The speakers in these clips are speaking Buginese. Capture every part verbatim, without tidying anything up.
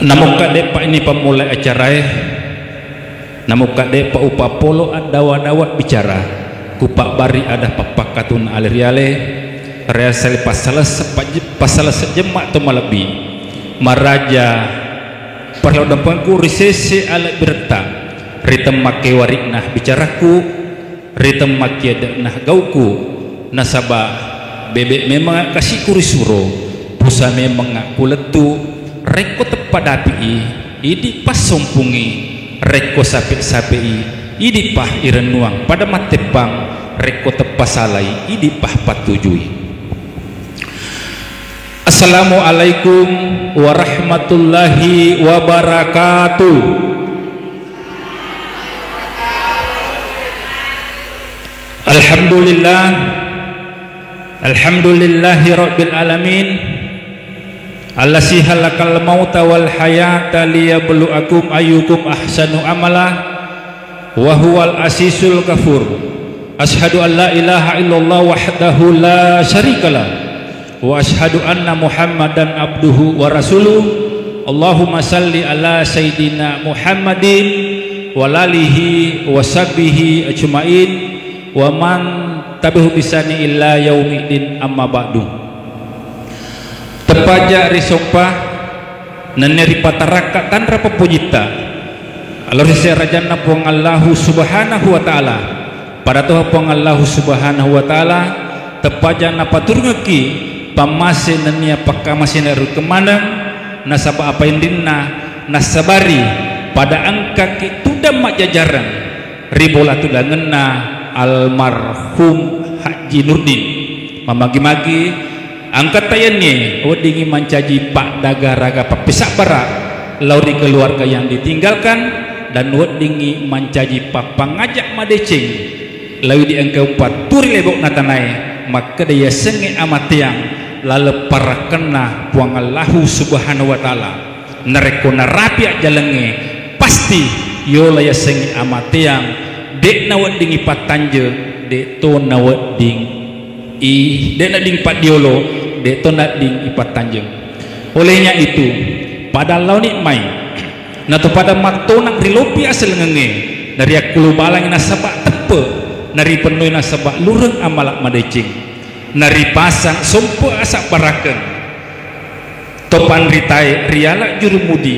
Namukka de'pa ini pammulai acarae, namukka de'pa upappolo addawa-dawa bicara, kupabbari ada pappakkatunna ale ri ale, riasali passalesse-, pajje-, passalesse jemma to malebbi. Maraja parlaudempengku ri sese alebbiretta, ri temmakke wari'na bicarakku, ri temmakkiade'na gau'ku, nasaba bebe memang kasi'ku risuro, pusa memang kulettu, rekko teppadapi'i, idi passompungi, rekko sape-sape'i, idi pah irennuang pada matteppang, rekko teppasalai, idi pah pattujui. Assalamualaikum warahmatullahi wabarakatuh. Alhamdulillah. Alhamdulillahi rabbil alamin. Allazi khalaqal mauta wal hayata liyabluwakum ayyukum ahsanu amala. Wa huwal azizul ghafur. Asyhadu an la ilaha illallah wahdahu la syarikalah. Wa asyhadu anna Muhammadan abduhu wa rasuluh. Allahumma salli ala sayyidina Muhammadin wa alihi wa sahbihi ajmain wa man tabi'ahu bisani illa yaumiddin, amma ba'du. Teppaja risoppa nennia ripatarakka tanra pappojitta lao ri serajanna Puang Allahu Subhanahu wa Ta'ala. Pada toha Puang Allahu Subhanahu wa Ta'ala, teppaja napaturungekki pammase nennia pakkamasena rukeng maneng, nasaba apa inrinna nassabari pada engkaki tudang majjajareng ri bola tudangenna almarhum Haji Nurdin. Mamagi-magi engkatta iyanni weddingngi mancaji paddagaraga pappisabbara lao ri keluarga yang ditinggalkan, dan weddingngi mancaji pappangaja madeceng lao idi engka umpatturi lebo'na tanae, makkeda yasengnge amateang laleng parakkenna Puang Allahu Subhanahu wa Ta'ala. Narekko narapi ajjalengnge, pasti yola yasengnge amateang, de'na wedding ipattanjeng, de'to nawedding i, de'na ding paddiolo, de'to nadding ipattanjeng. Olehnya itu, pada laoni mai, nato pada mattonang ri lopi aselengengnge, nariakkulu balangi nasaba teppe, naripennoi nasaba lureng amala madeceng, naripasang sompe asabbarakeng. To panritae riala jurumudi,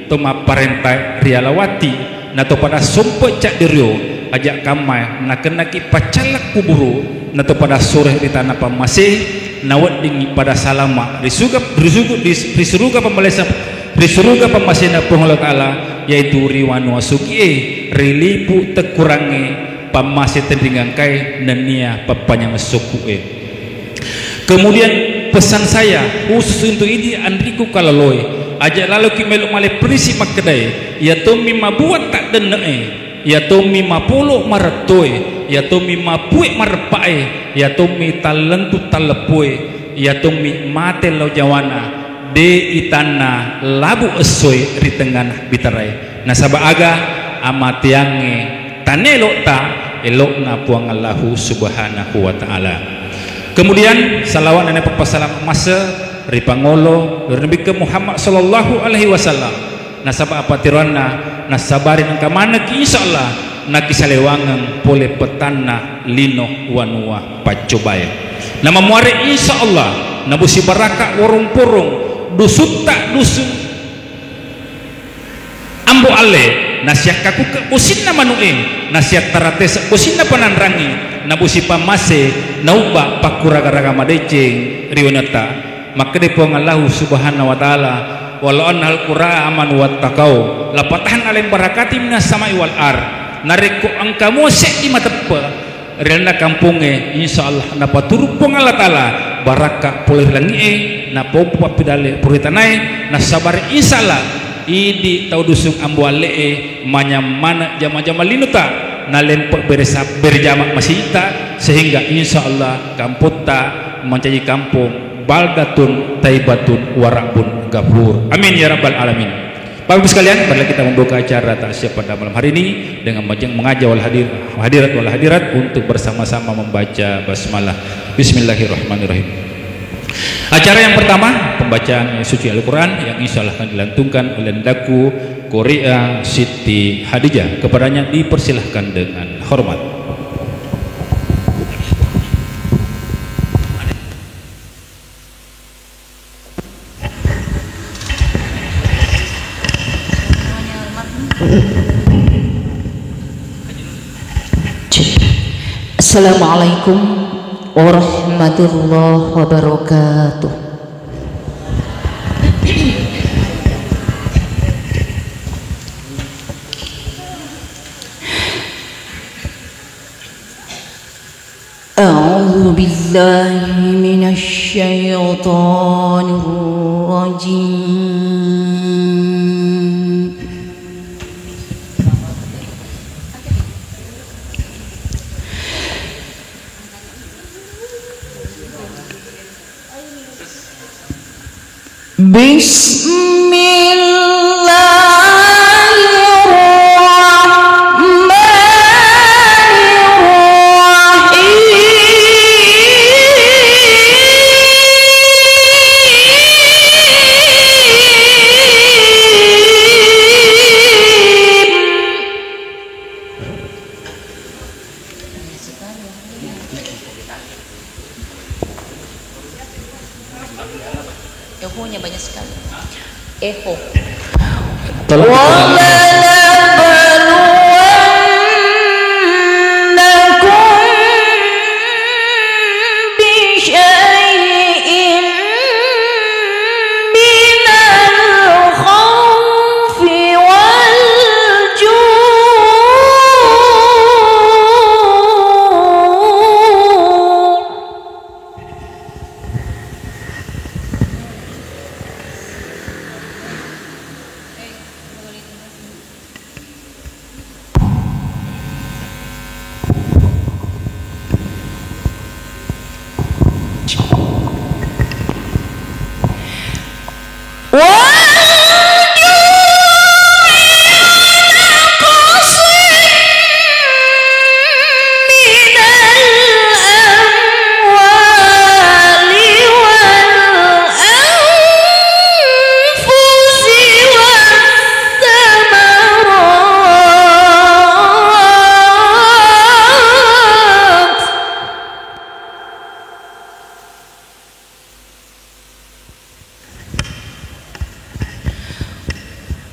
to mapparentae riala wati, na to pada sompe caddirio, aja kamma nakennaki paccallak kuburu, na to pada sore ri tana pammase, naweddingngi pada salama ri suga, ri sugu, ri, ri suruga pammalesa, ri suruga pammasena Puang Allah Ta'ala, yaitu ri wanua sugie, ri lipu tekkurangnge, pammase tenringangkae nennia pappanyameng sokku'e. Kemudian pesan saya khusus untuk idi anriku kalaloe, aja laloki melo male perisi makkedae, iya tommi mabuat taddenne'e, iya tommi mapolo marettoe, iya tommi mapue mareppa'e, iya tommi tallentu talleppoe, iya tommi mate lao jawana, de itanna labu essoe ri tengngana bitarae. Nasaba aga amateangnge tanelo'ta, elo'na Puang Allahu Subhanahu wa Ta'ala. Kemudian salawat dan pappasalama masse ri pangolo ri Nabikke Muhammad sallallahu alaihi wasallam. Nasaba apa tiroanna, nasabari engka manekki, insya Allah nakisalewangeng pole petanna lino wanua paccobae. Namamuare insya Allah nabusi baraka worong-porong dusutta dusu Ambo Alle, nasiakkakuke bosinna manu'e, nasiattarate bosinna pananrangnge, nabusi pammase, naubba pakkuraga-raga madeceng ri wenetta. Makkeda Puang Allahu Subhanahu wa Ta'ala, "Walau annahal qura amanu wattaqau, lapatahan alaihim barakatim minas sama'i wal ar." Narekko engka mua seddi mateppe, ri lalenna kampongnge, insya Allah, napaturu Puang Allah Ta'ala barakka pole ri langi'e, napompo pappidalle pole ri tanae, nasabari, insya Allah, idi tau dusung Ambo Alle'e manyameng maneng jama-jama linuta, nalempe beresa-, berjama masita, sehingga, insya Allah, kampotta mancaji kampong baldatun taibatun warabun gafur. Amin ya rabbal alamin. Bapak Ibu sekalian, marilah kita membuka acara takziah pada malam hari ini dengan majeng-, mengajak wal hadir, hadirat wal hadirat untuk bersama-sama membaca basmalah. Bismillahirrahmanirrahim. Acara yang pertama, pembacaan suci Al-Quran yang insya Allah akan dilantunkan oleh Ndaku Korea Siti Hadijah. Kepadanya dipersilahkan dengan hormat. Assalamualaikum warahmatullahi wabarakatuh. أعوذ بالله من الشيطان الرجيم. بسم الله الرحمن الرحيم. Ehonya banyak sekali. Eho. Tolong dikurangi. وَلَنَبْلُوَنَّكُم بِشَيْءٍ مِّنَ الْخَوْفِ وَالْجُوعِ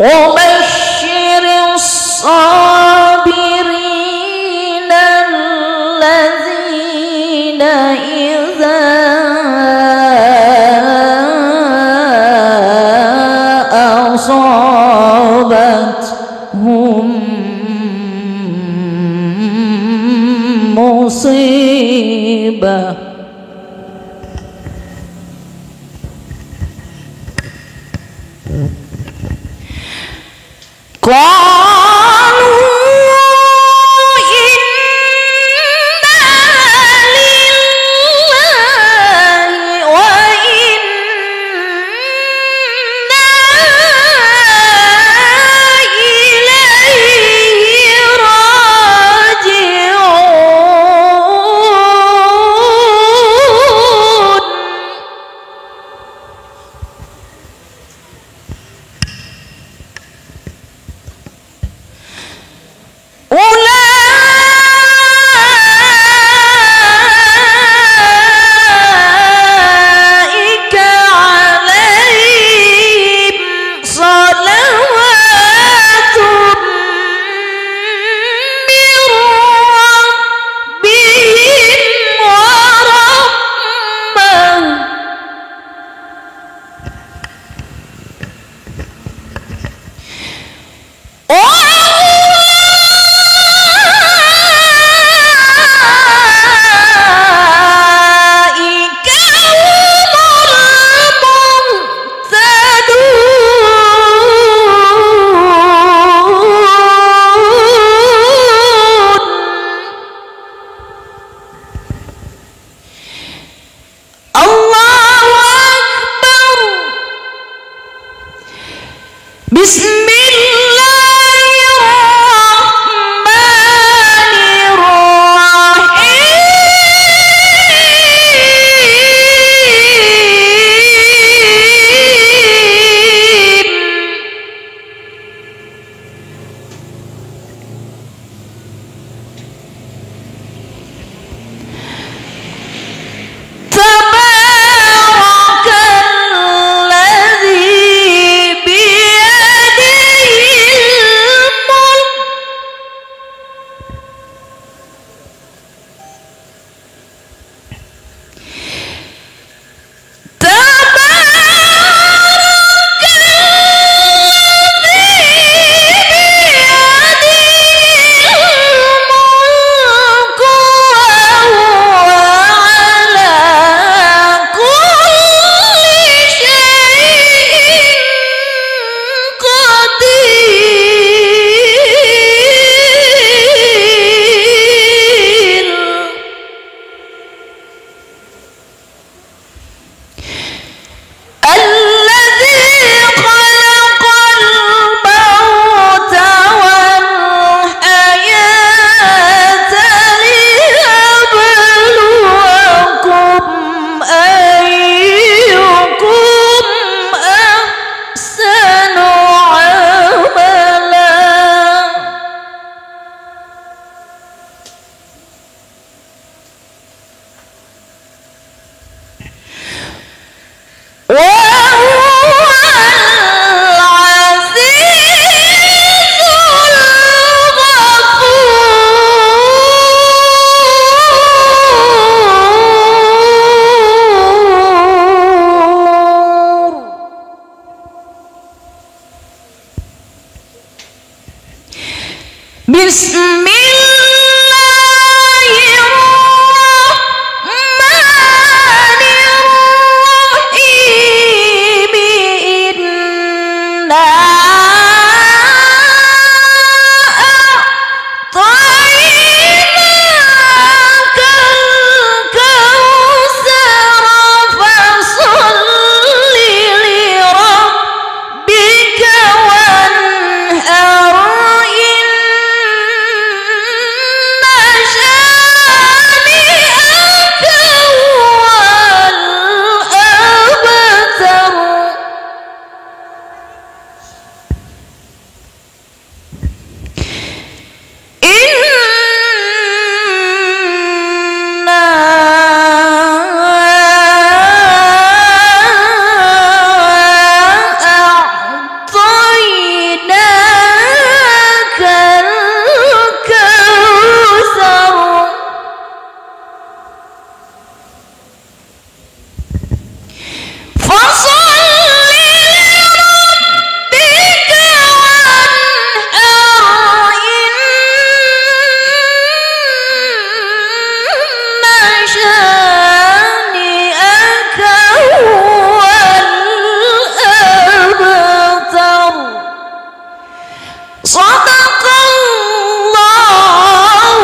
وبشر الصابرين الذين إذا أصابتهم مصيبة قالوا إنا لله وإنا إليه راجعون. أولئك عليهم صلوات من ربهم ورحمة وأولئك هم المهتدون. الله أكبر. بسم الله الرحمن الرحيم. بسم الله الرحمن الرحيم. إنا أعطيناك الكوثر، فصل لربك وانحر، إن شانئك هو الأبتر. إنا أعطيناك الكوثر. فصل لربك وانحر، إن شانئك هو الأبتر. صدق الله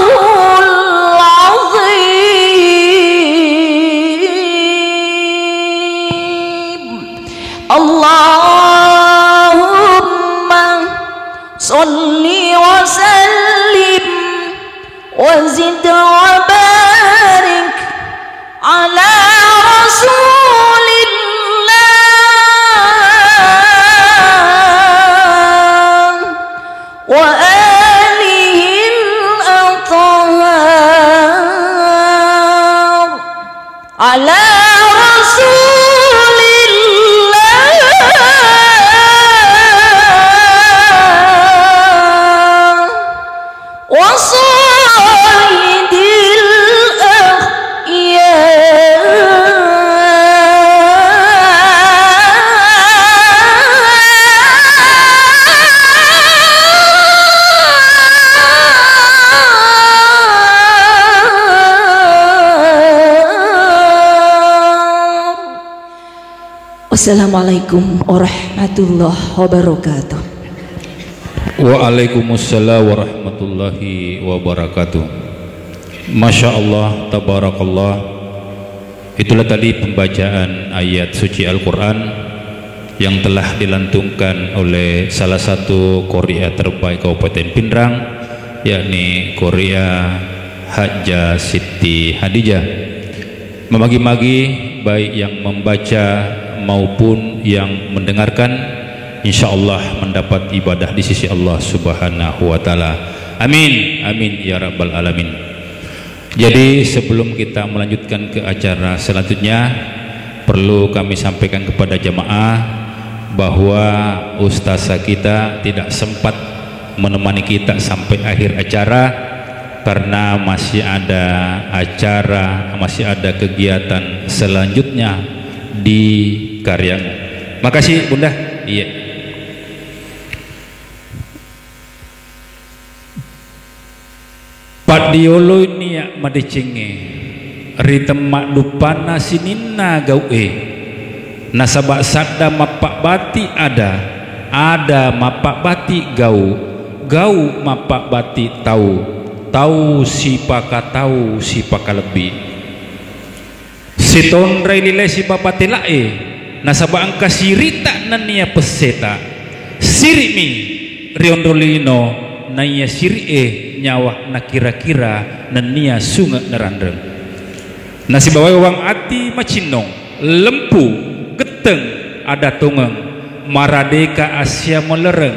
العظيم. اللهم صل وسلم وزد وبارك على رسول الله وآله الأطهار، على رسول الله وصيد الأخيار. Wassalamualaikum warahmatullahi wabarakatuh. Waalaikumsalam warahmatullahi wabarakatuh. Masya Allah, tabarakallah. Itulah tadi pembacaan ayat suci Al-Quran yang telah dilantunkan oleh salah satu qariah terbaik Kabupaten Pinrang, yakni qariah Hajjah Siti Hadijah. Memagi-magi, baik yang membaca maupun yang mendengarkan, insya Allah mendapat ibadah di sisi Allah Subhanahu wa Ta'ala. Amin, amin, ya Rabbal Alamin. Jadi, sebelum kita melanjutkan ke acara selanjutnya, perlu kami sampaikan kepada jamaah bahwa ustazah kita tidak sempat menemani kita sampai akhir acara karena masih ada acara, masih ada kegiatan selanjutnya di Kariangngu. Makasih, Bunda. Iya. Paddioloi nia' madecengnge ri temmadduppanna sininna gau'e, nasaba' sadda mappabbati ada, ada mappabbati gau, gau mappabbati tau, tau sipakatau sipakalebbi. Sitonrai lilai sibawa patela'e, nasaba' engka siri'ta nennia pesseta. Siri'mi rionrong lino, naiya siri'e nyawa nakira-kira nennia sunge' naranreng. Nasibawai wawang ati macinnong, lempu, getteng, ada tongeng, maradeka asia malereng,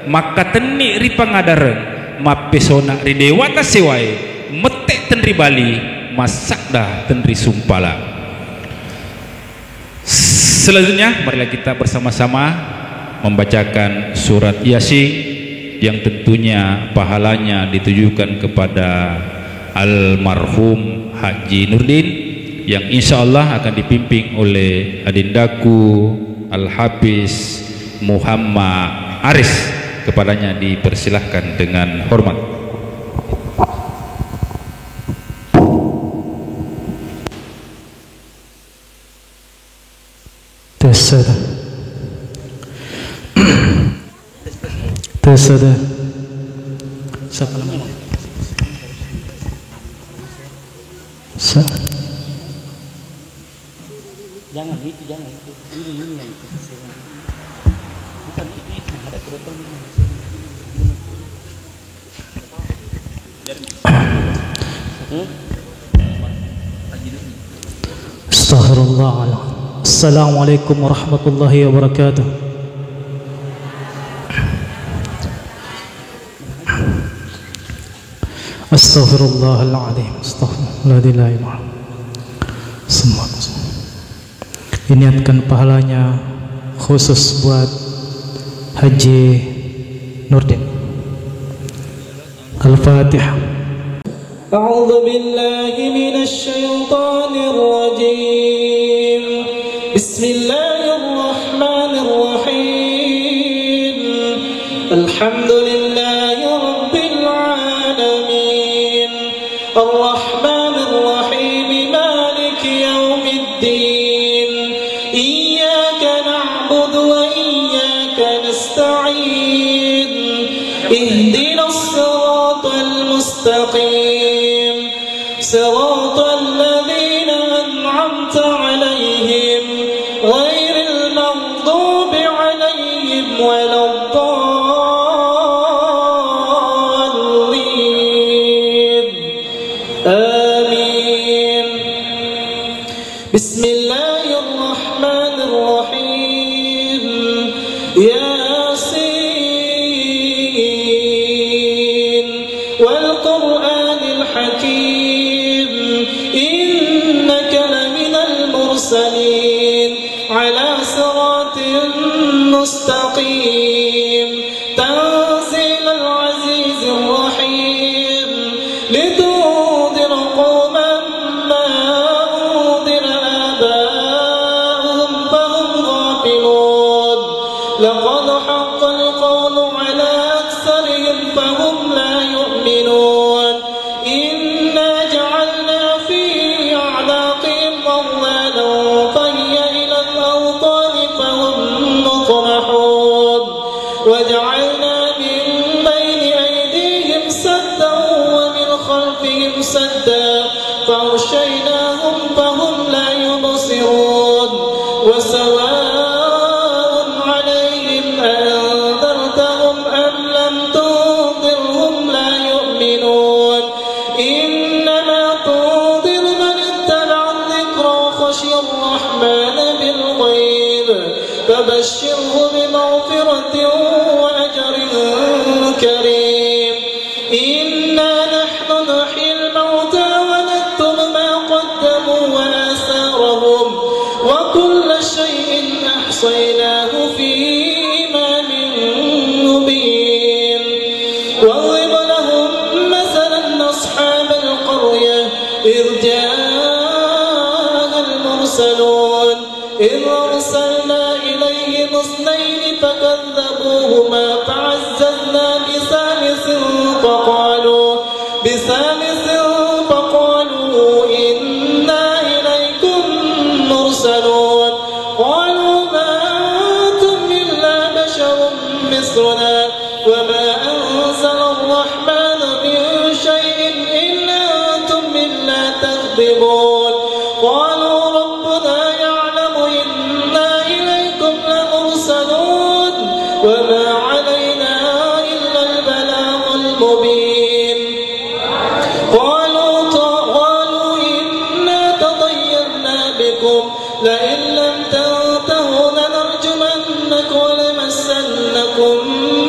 makkatenni ri pangadareng, mappesona ri dewata sewae, mette' tenri bali, massakda tenri sumpala. Selanjutnya, marilah kita bersama-sama membacakan surat Yasin yang tentunya pahalanya ditujukan kepada almarhum Haji Nurdin, yang insya Allah akan dipimpin oleh adindaku Al-Hafiz Muhammad Aris. Kepalanya dipersilahkan dengan hormat. Tes, satu. Tes, satu. Siapa namanya? Sa- Jangan itu, jangan itu. Ini, ini yang itu. Bukan itu, itu. Ada keroton ini. Hmm? Astaghfirullah. Assalamualaikum warahmatullahi wabarakatuh. Astaghfirullahaladzim. Astaghfirullah. La ilaha illallah. Semua. Diniatkan pahalanya khusus buat Haji Nurdin. Al-Fatihah. أعوذ بالله من الشيطان الرجيم. بسم الله الرحمن الرحيم. الحمد لله رب العالمين. الرحمن الرحيم. مالك يوم الدين. إياك نعبد وإياك نستعين. اهدنا الصراط المستقيم. صراط الذين أنعمت عليهم غير المغضوب عليهم ولا الضالين. آمين. بسم الله الرحمن الرحيم. ياسين. والقرآن الحكيم. إنك لمن المرسلين على صراط مستقيم. تنزيل العزيز الرحيم. لتنذر قوما ما أنذر آباؤهم فهم غافلون. لقد حق القول على أكثرهم فهم لا يؤمنون. إنا جعلنا في أعناقهم أغلالا فهي إلى الأذقان فهم مقمحون. وجعلنا من بين أيديهم سدا ومن خلفهم سدا فأغشيناهم فهم لا يبصرون. وسواء عليهم أأنذرتهم أم لم تنذرهم لا يؤمنون. إنما تنذر من اتبع الذكر وخشي الرحمن بالغيب فبشره بمغفرة وأجر كريم. إنا نحن نحيي الموتى ونكتب ما قدموا وآثارهم وكل شيء أحصيناه في إمام مبين. واضرب لهم مثلا أصحاب القرية إذ جاءها المرسلون. إذ أرسلنا إليهم اثنين فكذبوهما فعززنا بثالث فقالوا، بثالث فقالوا إنا إليكم مرسلون. قالوا ما أنتم إلا بشر مثلنا وما أنزل الرحمن من شيء إن أنتم إلا تكذبون. قالوا ربنا يعلم إنا إليكم لمرسلون وما علينا إلا البلاغ المبين. قالوا ط-، قالوا إنا تطيرنا بكم لئن لم تنتهوا لنرجمنكم وليمسنكم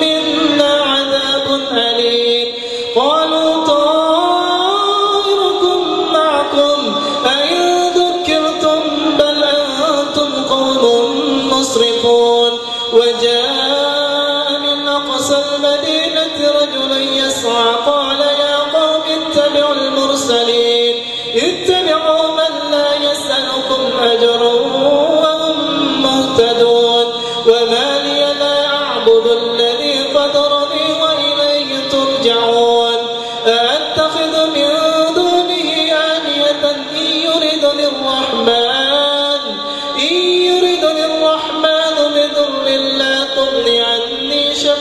منا عذاب أليم.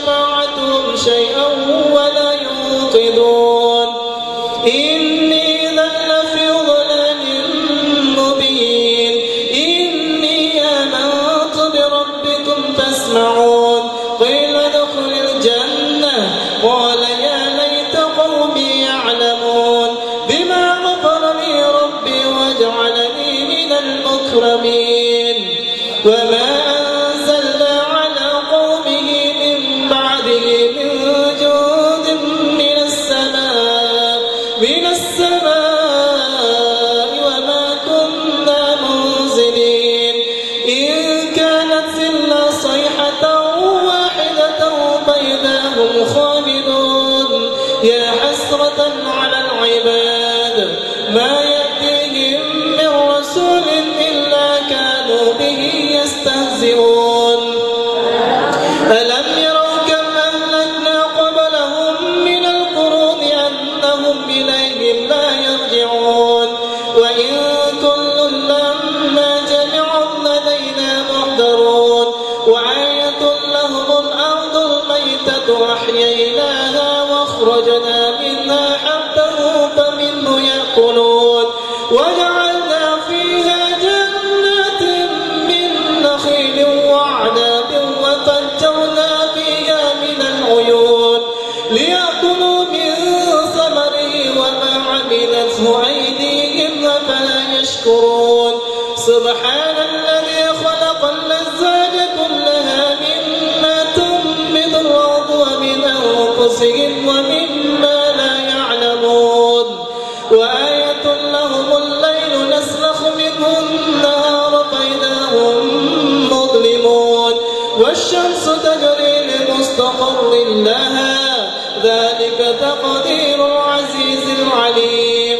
شفاعتهم شيئا ولا ينقذون. إني إذا لفي ضلال مبين. إني آمنت بربكم فاسمعون. قيل ادخل الجنة. قال يا ليت قومي يعلمون. بما غفر لي ربي وجعلني من المكرمين. وما أنزلنا على قومه من بعده من جند من السماء، من السماء وما كنا منزلين. إن كانت إلا صيحة واحدة فإذا هم خامدون. يا حسرة على العباد. ما يأتيهم من رسول إلا كانوا به يستهزئون. ألم يروا كم أهلكنا قبلهم من القرون أنهم إليهم لا يرجعون. وإن كل لما جميع لدينا محضرون. وآية لهم الأرض الميتة أحييناها وأخرجنا منها حبا فمنه يأكلون. وجعلنا فيها جنات من نخيل وأعناب وفجرنا فيها من العيون ليأكلوا من ثمره وما عملته أيديهم أفلا يشكرون. سبحان الذي خلق الأزواج كلها مما تنبت الأرض ومن أنفسهم ومما لا يعلمون. وآية لهم الليل نسلخ منه النهار فإذا هم مظلمون. والشمس تجري لمستقر لها. ذلك تقدير العزيز العليم.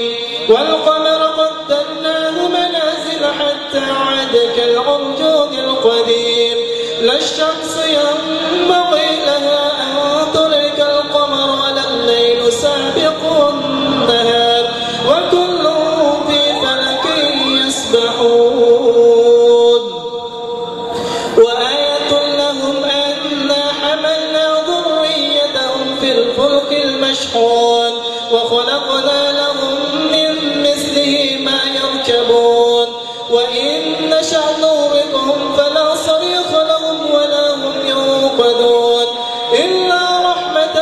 والقمر قدرناه منازل حتى عاد كالعرجون القديم. لا الشمس ينبغي لها أن تدرك القمر ولا الليل سابق النهار وكل في فلك يسبحون. وآية لهم أنا حملنا ذريتهم في الفلك المشحون وخلقنا لهم من مثله ما يركبون. وإن نشأ نغرقهم فلا صريخ لهم ولا هم ينقذون. إلا رحمة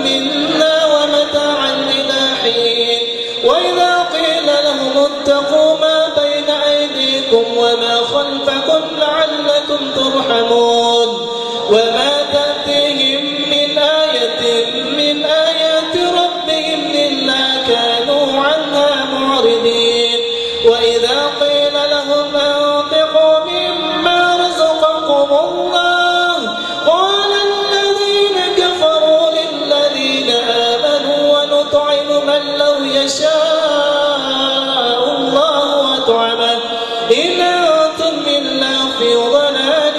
منا ومتاعا إلى حين. وإذا قيل لهم اتقوا ما بين أيديكم وما خلفكم لعلكم ترحمون. وما تأتيهم من آية من آيات ربهم إلا كانوا عنها معرضين. وإذا قيل لهم أنفقوا مما رزقكم الله قال الذين كفروا للذين آمنوا ونطعم من لو يشاء الله أطعمه إن أنتم إلا في ضلال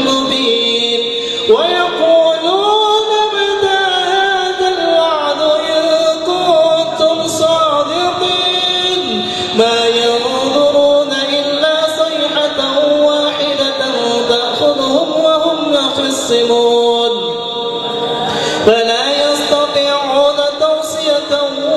مبين. ويقولون متى هذا الوعد إن كنتم صادقين. ما ينظرون إلا صيحة واحدة تأخذهم وهم يخصمون. فلا يستطيعون توصية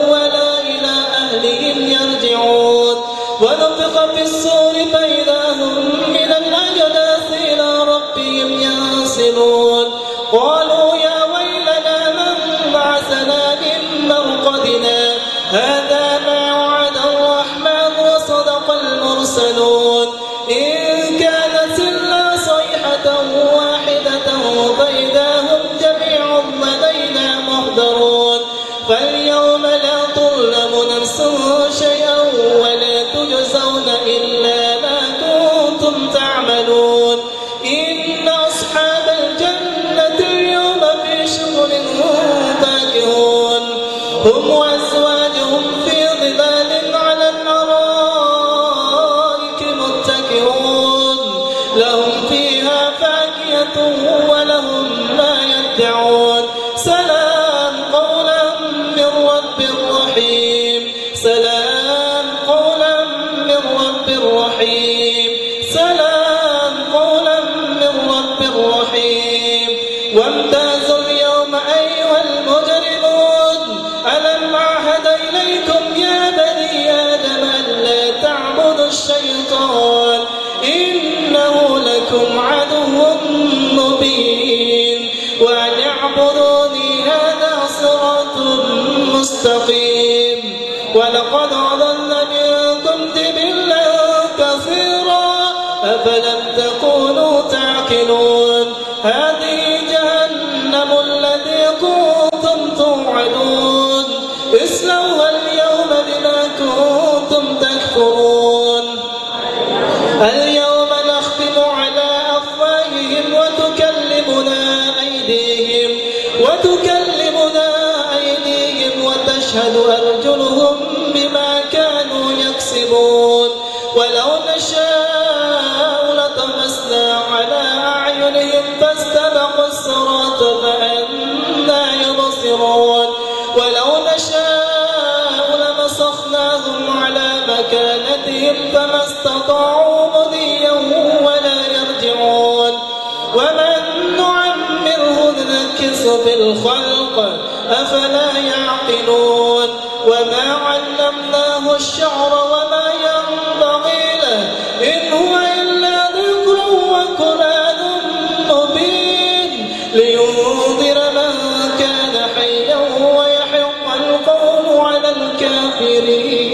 ولا إلى أهلهم يرجعون. ونفخ في الصور فإذا هم من الأجداث إلى ربهم ينسلون. قالوا يا ويلنا من بعثنا من مرقدنا. هذا ما وعد الرحمن وصدق المرسلون. إن كانت إلا صيحة واحدة فإذا هم جميع لدينا محضرون. فاليوم لا تظلم نفس شيئا ولا تجزون إلا ما كنتم تعملون. إن أصحاب الجنة اليوم في شغل فاكهون. هم وأزواجهم في ظلال على الأرائك متكئون. لهم فيها فاكهة ولهم ما يدعون. سلام قولا من رب رحيم. سلام قولا من رب رحيم. سلام قولا من رب رحيم. وامتاز اعبدوني هذا صراط مستقيم. ولقد أضل منكم جبلا كثيرا، أفلم تكونوا تعقلون. هذه جهنم التي كنتم توعدون. اصلوها اليوم بما كنتم تكفرون. اليوم نختم على أفواههم وتكلمنا أيديهم، وتكلمنا أيديهم وتشهد أرجلهم بما كانوا يكسبون. ولو نشاء لطمسنا على أعينهم فاستبقوا الصراط فأنى يبصرون. ولو نشاء لمسخناهم على مكانتهم فما استطاعوا مضيا ولا يرجعون. ومن نعمره ننكسه في الخلق أفلا يعقلون. وما علمناه الشعر وما ينبغي له إن هو إلا ذكر وقرآن مبين لينذر من كان حيا ويحق القول على الكافرين.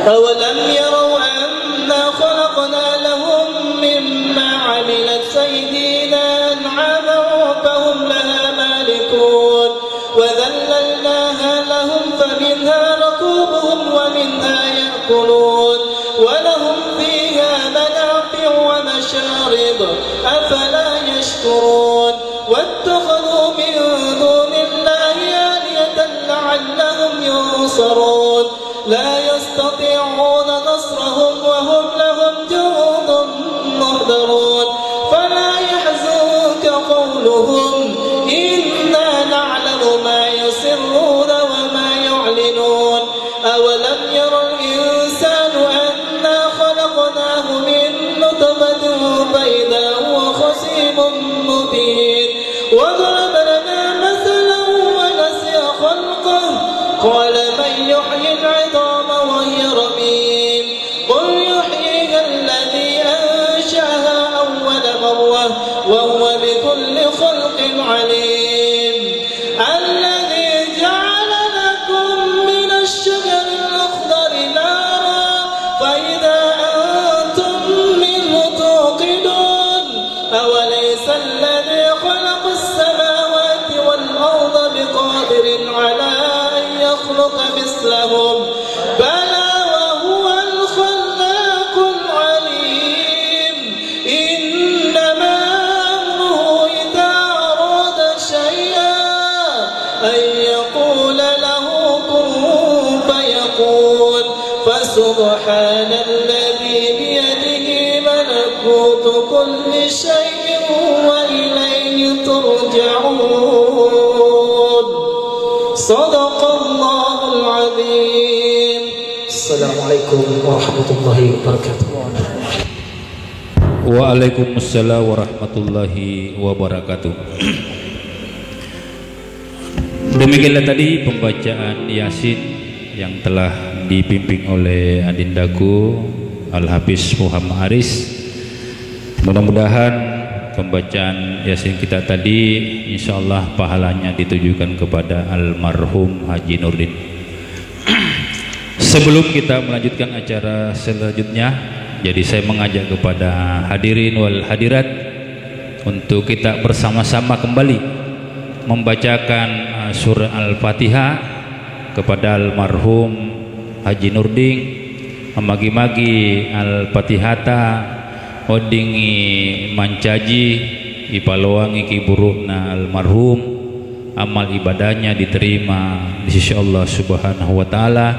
أولم يروا أنا خلقنا لهم مما عملت أيدينا أنعاما فهم لها مالكون. وذللناها لهم فمنها ركوبهم ومنها يأكلون. ولهم فيها منافع ومشارب. أفلا يشكرون. واتخذوا من دون الله آلهة لعلهم ينصرون. لا يستطيعون نصرهم وهم لهم جند محضرون. فلا يحزنك قولهم. إنا نعلم ما يسرون وما يعلنون. أولم ير الإنسان أنا خلقناه من نطفة فإذا هو خصيم مبين. وضرب لنا مثلا ونسي خلقه. قال من يحيي العظام وهي رميم. قل يحييها الذي أنشأها أول مرة وهو بكل خلق عليم. الذي جعل لكم من الشجر الأخضر نارا فإذا أنتم منه توقدون. أوليس الذي خلق السماوات والأرض بقادر على أن يخلق مثلهم؟ بلى وهو الخلاق العليم. إنما أمره إذا أراد شيئا أن يقول له كن فيكون. فسبحان الذي بيده ملكوت كل شيء وإليه ترجعون. صدق الله العظيم. السلام عليكم ورحمة الله وبركاته. Waalaikumsalam warahmatullahi wabarakatuh. Demikianlah tadi pembacaan Yasin yang telah dipimpin oleh adindaku Al-Hafiz Muhammad Aris. Mudah-mudahan pembacaan Yasin kita tadi, insyaallah, pahalanya ditujukan kepada almarhum Haji Nurdin. Sebelum kita melanjutkan acara selanjutnya, jadi saya mengajak kepada hadirin wal hadirat untuk kita bersama-sama kembali membacakan, uh, surah Al-Fatihah kepada almarhum Haji Nurdin, magi-magi Al-Fatihata weddingngi mancaji, ipaloangngi kiburu'na almarhum, amal ibadahnya diterima di sisi Allah Subhanahu wa Ta'ala,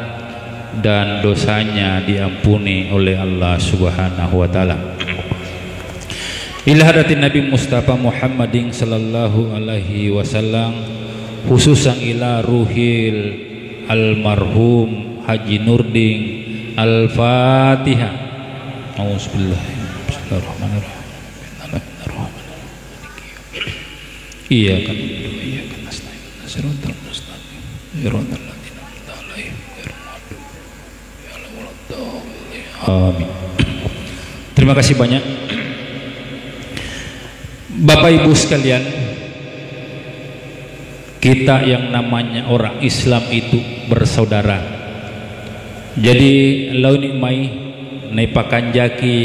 dan dosanya diampuni oleh Allah Subhanahu wa Ta'ala. Ila hadratin Nabi Mustafa Muhammadin sallallahu alaihi wasallam, khususan ila ruhil almarhum Haji Nurdin. Al-Fatihah. Auzubillah. Bismillahirrahmanirrahim. Iyyaka na'budu wa iyyaka nasta'in. Shiratal mustaqim. Shiratal ladzina an'amta 'alaihim ghairil maghdubi 'alaihim waladdallin. Amin. Terima kasih banyak. Bapak Ibu sekalian, kita yang namanya orang Islam itu bersaudara. Jadi, laoni mai naipakanjaki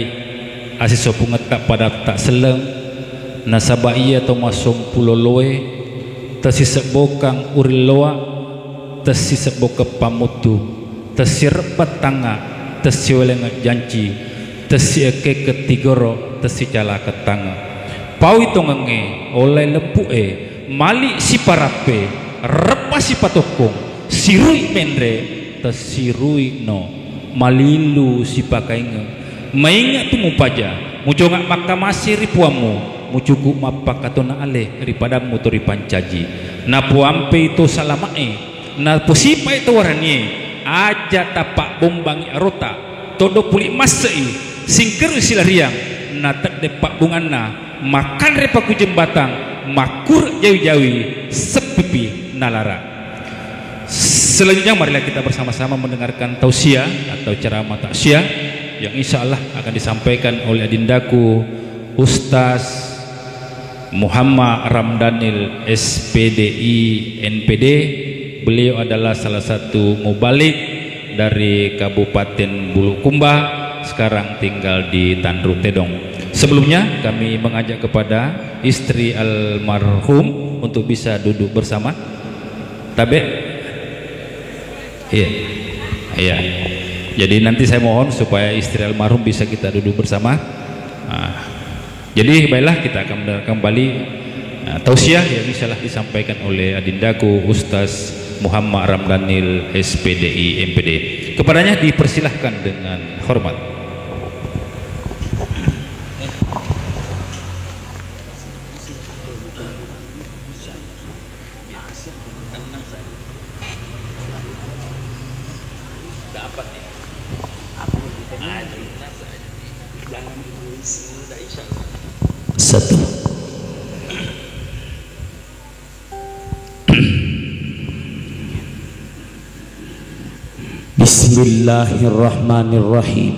asissopungetta pada ta selleng, nasaba iya to massompu loloe, tessisebbokang urilloa, tessisebbokeng pammuttu, tessirebbang tangnga, tessiwelengeng janci, tessiekkekeng tigoro, tessicalakeng tangnge. Paui tongengnge, ollai lempu'e, mali siparappe, rebba sipatokkong, sirui menre, tessiruino, malillu sipakaingeng. Mainge tu mupaja, muconga makkamase ri puammu, mucuku mappakatona ale ri padammu to ripancaji. Napuampei to salama'e, naposipae to waranie, aja tapabbombangi arota, toddo puli masse'i, singkerui silariang, natedde pabbunganna, makkanre paku jembatang, makkure jawi-jawi, seppipi nalara. Selanjutnya, marilah kita bersama-sama mendengarkan tausiah atau ceramah takziah yang insya Allah akan disampaikan oleh adindaku Ustaz Muhammad Ramdanil, S P D I, N P D. Beliau adalah salah satu mubalig dari Kabupaten Bulukumba, sekarang tinggal di Tanru Tedong. Sebelumnya, kami mengajak kepada istri almarhum untuk bisa duduk bersama. Tabe? Iya. Iya. Jadi, nanti saya mohon supaya istri almarhum bisa kita duduk bersama. Nah, jadi, baiklah, kita akan mendengar kembali, nah, tausiah yang insyaallah disampaikan oleh adindaku Ustaz Muhammad Ramdanil, S P D I, M P D. Kepadanya dipersilahkan dengan hormat. Satu. Bismillahirrahmanirrahim.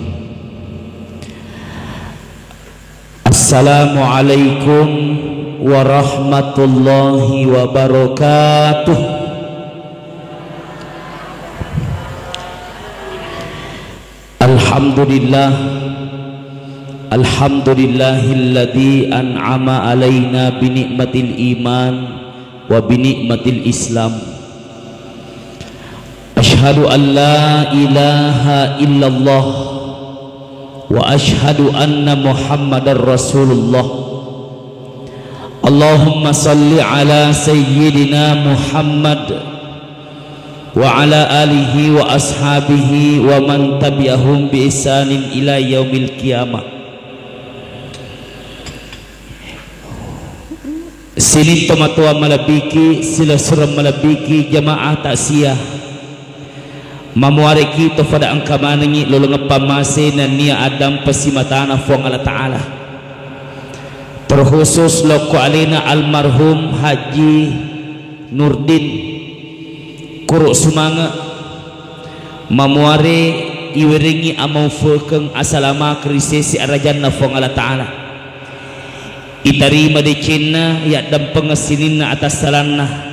Assalamualaikum warahmatullahi wabarakatuh. Alhamdulillah. Alhamdulillahilladzi an'ama alaina binikmatil iman wa binikmatil islam. Asyhadu an la ilaha illallah wa asyhadu anna Muhammadar Rasulullah. Allahumma salli ala sayyidina Muhammad wa ala alihi wa ashabihi wa man tabi'ahum bi ihsanin ila yaumil qiyamah. Sining tomatoa malebbiki, silessureng malebbiki, jamaah takziah. Mamuareki to fada engka manengngi lolongeng pammase nennia addampeng simatana Fuang Allah Ta'ala. Terkhusus lokko alena almarhum Haji Nurdin Kuro Sumange, mamuare iwerengngi amaufekeng asalamaka ri sese arajanna Fuang Allah Ta'ala. Itarima decenna, yaddampengeng sininna atassalanna.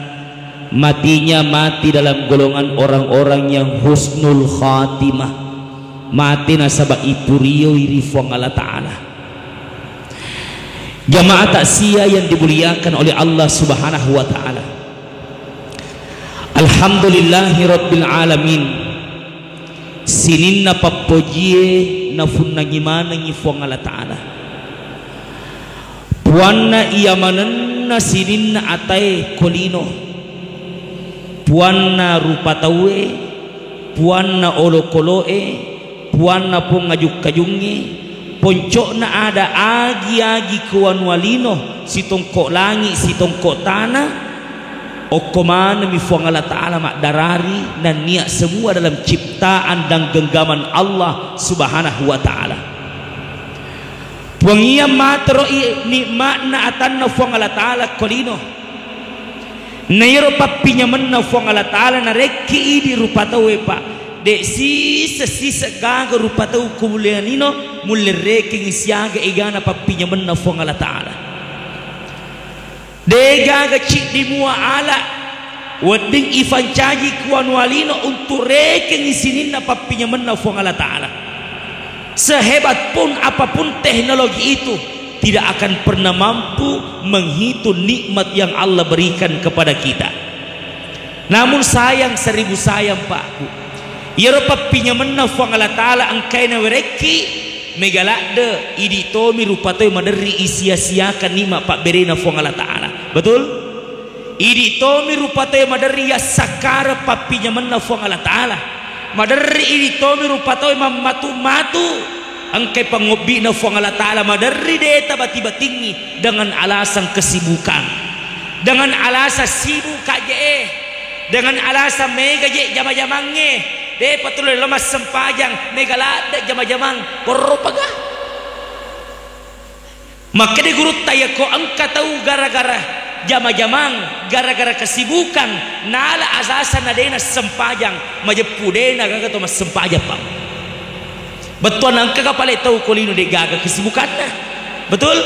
Matinya mati dalam golongan orang-orang yang husnul khatimah. Mati nasaba ipurioi ri Fuang Allah Ta'ala. Jamaah takziah yang dimuliakan oleh Allah Subhanahu wa Ta'ala. Alhamdulillahi Rabbil Alamin. Sininna pappojie nafunnangi manengngi Fuang Allah Ta'ala. Puanna iya manenna sininna atae ko lino. Puanna rupa tauwe, puanna olokolo'e, puanna pong ajung-kajungnge, ponco'na ada agi-agi ko wanua lino, sitongko langi, sitongko tana, okko manengmi Fuang Allah Ta'ala maddarari, nennia semua dalam ciptaan dan genggaman Allah Subhanahu wa Ta'ala. Puang iya matero'i nikma'na atanna Fuang Allah Ta'ala ko lino. Nairo pappinyamenna Fuang Allah Ta'ala narekki idi rupa tauwe, Pak. De' sise-sise gaga rupa tau ko mulle lino, mulle rekengngi siaga egana pappinyamenna Fuang Allah Ta'ala. Degaga ciddi mua ala wedding ifancaji kuanualino untuk rekengi sininna pappinyamenna Fuang Allah Ta'ala. Sehebat pun apapun teknologi itu, tidak akan pernah mampu menghitung nikmat yang Allah berikan kepada kita. Namun sayang, seribu sayang, Pak, Bu. Iyaro pappinyamenna Fuang Allah Ta'ala engkae nawerekki, mega ladde, idi tomi rupa tau maderri isia-siakan nikmat pabberena Fuang Allah Ta'ala. Betul? Idi tomi rupa tau maderri yassakkareng pappinyamenna Fuang Allah Ta'ala. Maderri idi tomi rupa tau mammatu-matu. Engkai pangobbi'na Fuang Allah Ta'ala, maderri de tabati-batingngi dengan alasan kesibukan. Dengan alasan sibuk ka je, dengan alasan mega je jama-jamangnge, de patullo lo massempajang, mega ladde jama-jamang, porro paga. Makkeda gurutta, iyako engka tau gara-gara jama-jamang, gara-gara kesibukan, nala asasa na dena sempajang, majeppu dena gaga to massempajang, Pak. Bettuanna engkaga pale tau ko lino de gaga kesibukanna. Betul?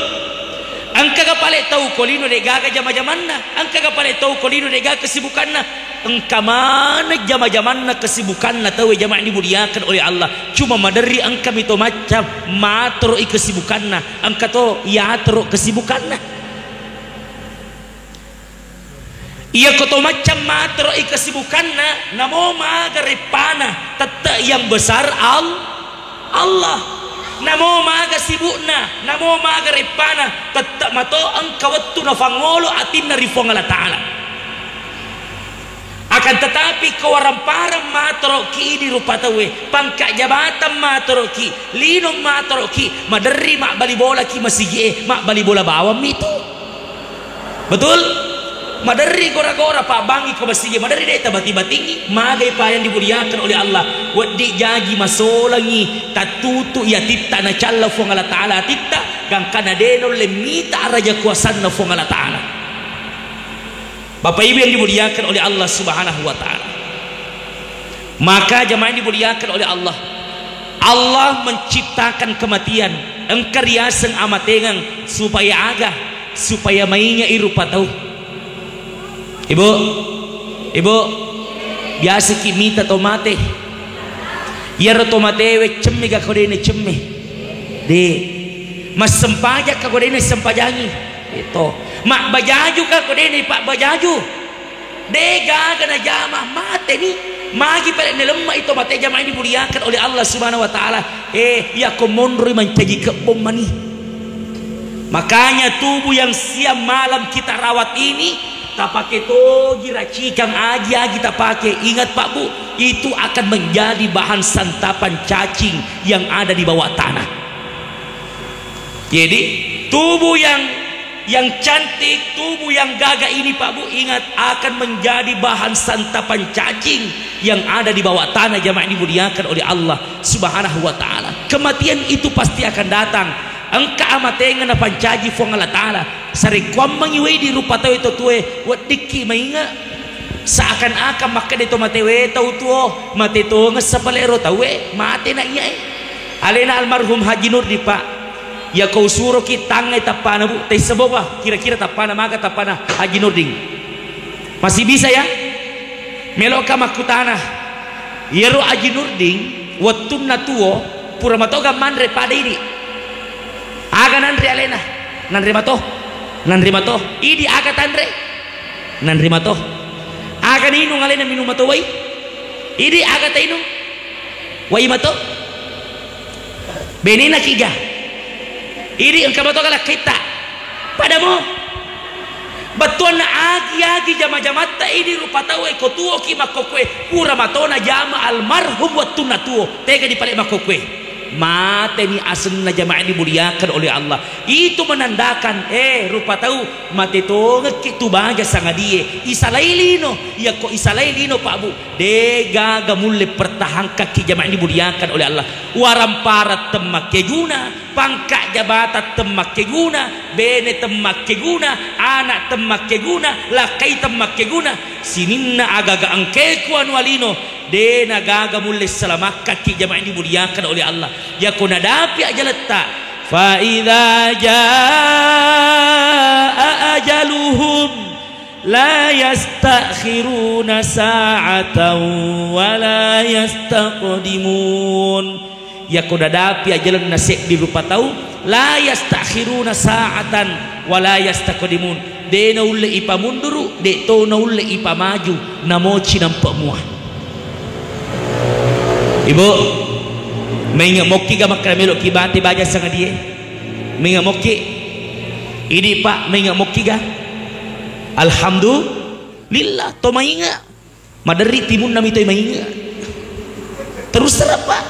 Engkaga pale tau ko lino de gaga jama-jamanna, engkaga pale tau ko lino de gaga kesibukanna. Engka maneng jama-jamanna kesibukanna tauwe jamaah dimuliakan oleh Allah. Cuma maderri engka mito macca matoro'i kesibukanna, engka to yatoro kesibukanna. Iyako to macca matoro'i kesibukanna, namo maga reppana, tette yang besar al-, Allah. Namo maga sibukna, namo maga reppana, tette mato engka wettu nafangolo atinna ri Fuang Allah Ta'ala. Akan tetapi, ko waramparang matoroki idi rupa tauwe, pangka jabatan matoroki, lino matoroki, maderri mabbali bolaki masigie, mabbali bola bawang mitu. Betul? Maderri gora-gora pabbangi ko masigie, maderri de tabati-batingi, magai payang dimuliakan oleh Allah, weddi jagi masolangi, tattutu yatitta nacalla Fuang Allah Ta'ala atitta, gangkana de naulle mita araja kuasanna Fuang Allah Ta'ala. Bapak Ibu yang dimuliakan oleh Allah Subhanahu wa Ta'ala. Maka jamaah yang dimuliakan oleh Allah, Allah menciptakan kematian. Engka riaseng amatengeng supaya aga? Supaya mainge'i rupa tau. Ibu, ibu, biasaki mita to mate. Iyaro to matewe cemme ga ko dene cemme? De. Massempajang ka ko dene sempajangi? Itu. Mabbajaju ka ko dene pabbajaju? De gaga najama, mateni. Magi pale nalemma ito mate jamaah dimuliakan oleh Allah Subhanahu wa Ta'ala. Eh, iyako monroi mancaji kebbong mani. Makanya tubuh yang siang malam kita rawat ini, tapake togi racikan agi-agi tapake. Ingat Pak Bu, itu akan menjadi bahan santapan cacing yang ada di bawah tanah. Jadi, tubuh yang yang cantik, tubuh yang gagah ini, Pak Bu, ingat, akan menjadi bahan santapan cacing yang ada di bawah tanah, jamaah dimuliakan oleh Allah Subhanahu wa Ta'ala. Kematian itu pasti akan datang. Engka amatenga napancaji Fuang Allah Ta'ala. Sarekkuammengi wedi rupa tau itu tue, weddikki mainga. Seakan-akan makkeda to matewe tau tuo, mate tongeng sapalero tauwe, mate na iyae. Alena almarhum Haji Nurdi, Pak. Iyako usuroki tangngai tappana, Bu, taisseng boba, kira-kira tappana maga tappana Haji Nurdin. Masih bisa ya? Meloka makkutana. Iyaro Haji Nurdin wettunna tuo pura matoga manre pada idi. Aga nanre alena? Nanre mato. Nanre mato. Idi aga tanre? Nanre mato. Aga ninung alena? Minung mato wai. Idi aga tainung? Wai mato. Benena kiga. Idi engka mato galakkaitta. Padamo. Bettuanna agi-agi jama-jamatta idi rupa tauwe ko tuoki makkokkoe pura matona jama almarhum wettunna tuo. Tega dipale makkokkoe. Mateni asenna jamaah dimuliakan oleh Allah. Itu menandakan, eh, rupa tau mate tongekki tu baja sangadie. Isalai lino, iyako isalai lino, Pak Bu. De gaga mulle pertahankakki jamaah dimuliakan oleh Allah. Waramparang temmakkeguna, pangka jabatan temmakkeguna, bene temmakkeguna, anak temmakkeguna, lakkai temmakkeguna. Sininna agaga engke kuanu alino, de na gaga mulle salamakkakki jamaah dimuliakan oleh Allah. Yako nadapi ajaletta, fa idza jaa ajaluhu La yastakhiruna sa'atan wa la yastaqdimun. Yako dadapi ajalenna seddi rupa tau, la yastakhiruna sa'atan wa la yastaqdimun. De naulle ipamunduru, de to naulle ipamaju, namoci nampa mua. Ibu, mainge mokki ga makkeda melo ki bate baja sangadie? Mainge mokki? Idi, Pak, mainge mokki ga? Alhamdulillah, to mainge. Maderri timunna mi toi mainge. Terus terang, Pak.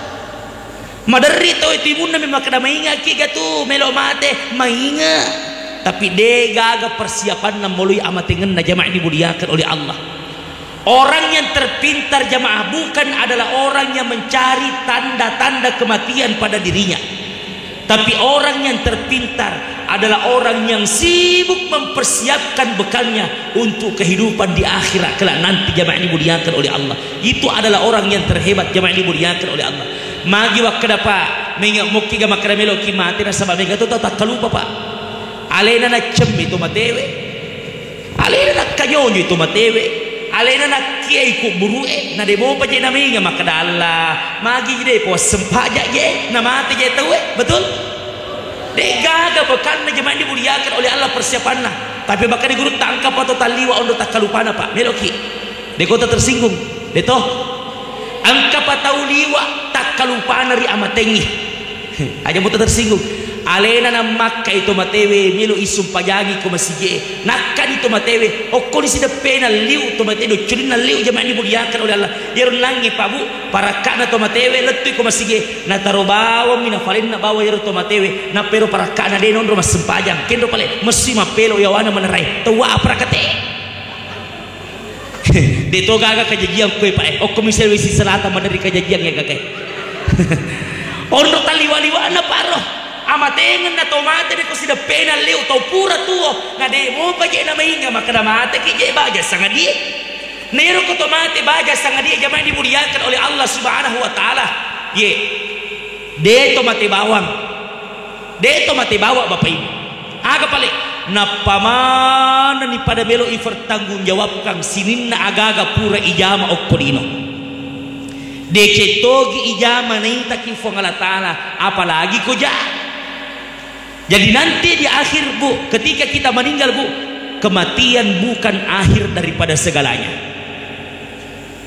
Maderri toi timunna mi makkeda mainge ki ga tu melo mate, mainge. Tapi de gaga persiapanna moloi amatengenna, jamaah dimuliakan oleh Allah. Orang yang terpintar, jamaah, bukan adalah orang yang mencari tanda-tanda kematian pada dirinya. Tapi orang yang terpintar adalah orang yang sibuk mempersiapkan bekalnya untuk kehidupan di akhirat kelak nanti, jamaah dimuliakan oleh Allah. Itu adalah orang yang terhebat, jamaah dimuliakan oleh Allah. Magi wakkeda, Pak, mainge mokki ga makkeda melo ki mate nasaba mega to tau takkalupa, Pak. Alena naccemmi to matewe. Alena nakkanyonyo to matewe, alena nakkiai kubburu'e, na de mopa je namainga makkeda, Allah, magi je de po sempajang je, namate je tauwe, betul? De gaga bekanna, jemaah dimuliakan oleh Allah, persiapanna. Tapi makkeda gurutta, engka pa to talliwa onro takkalupana, Pak, meloki. De kota tersinggung, de to? Engka pa tau liwa takkalupana ri amatengi. Aja muta tersinggung. Alena nammakkai to matewe, melo isumpajangi ko masigie. Nakkani to matewe, okkoni sideppena liu to mate, docculinna liu, jamaah dimuliakan oleh Allah. Iyaro nangnge, Pak, Bu, parakkana to matewe lettui ko masigie, nataro bawammi nafalenna bawang iyaro to matewe, nappa ero parakkana de nonro massempajang, kenro pale, messi mappelo yawana manerai. Tawwa aparakate. De to gaga kajajiang koe, Pak, eh. Okko misalnya wesi selatan maderri kajajiang ya, gaga. Onro taliwa-liwana, Pak, ro. Amatengenna to mate de ko sideppena liu, to pura tuo. Na de mopa je namainga makkeda mateki je baja sangadie. Na ero ko to mate baja sangadie, jamaah dimuliakan oleh Allah Subhanahu wa Ta'ala. Ye. De to mate bawang. De to mate bawang, Bapak Ibu. Aga pale? Nappa manenni pada melo ipertanggungjawabkan sininna agaga pura ijama okko lino. Deceng togi ijama naitaki Fuang Allah Ta'ala, apalagi ko ja. Jadi nanti di akhir, Bu, ketika kita meninggal, Bu, kematian bukan akhir daripada segalanya.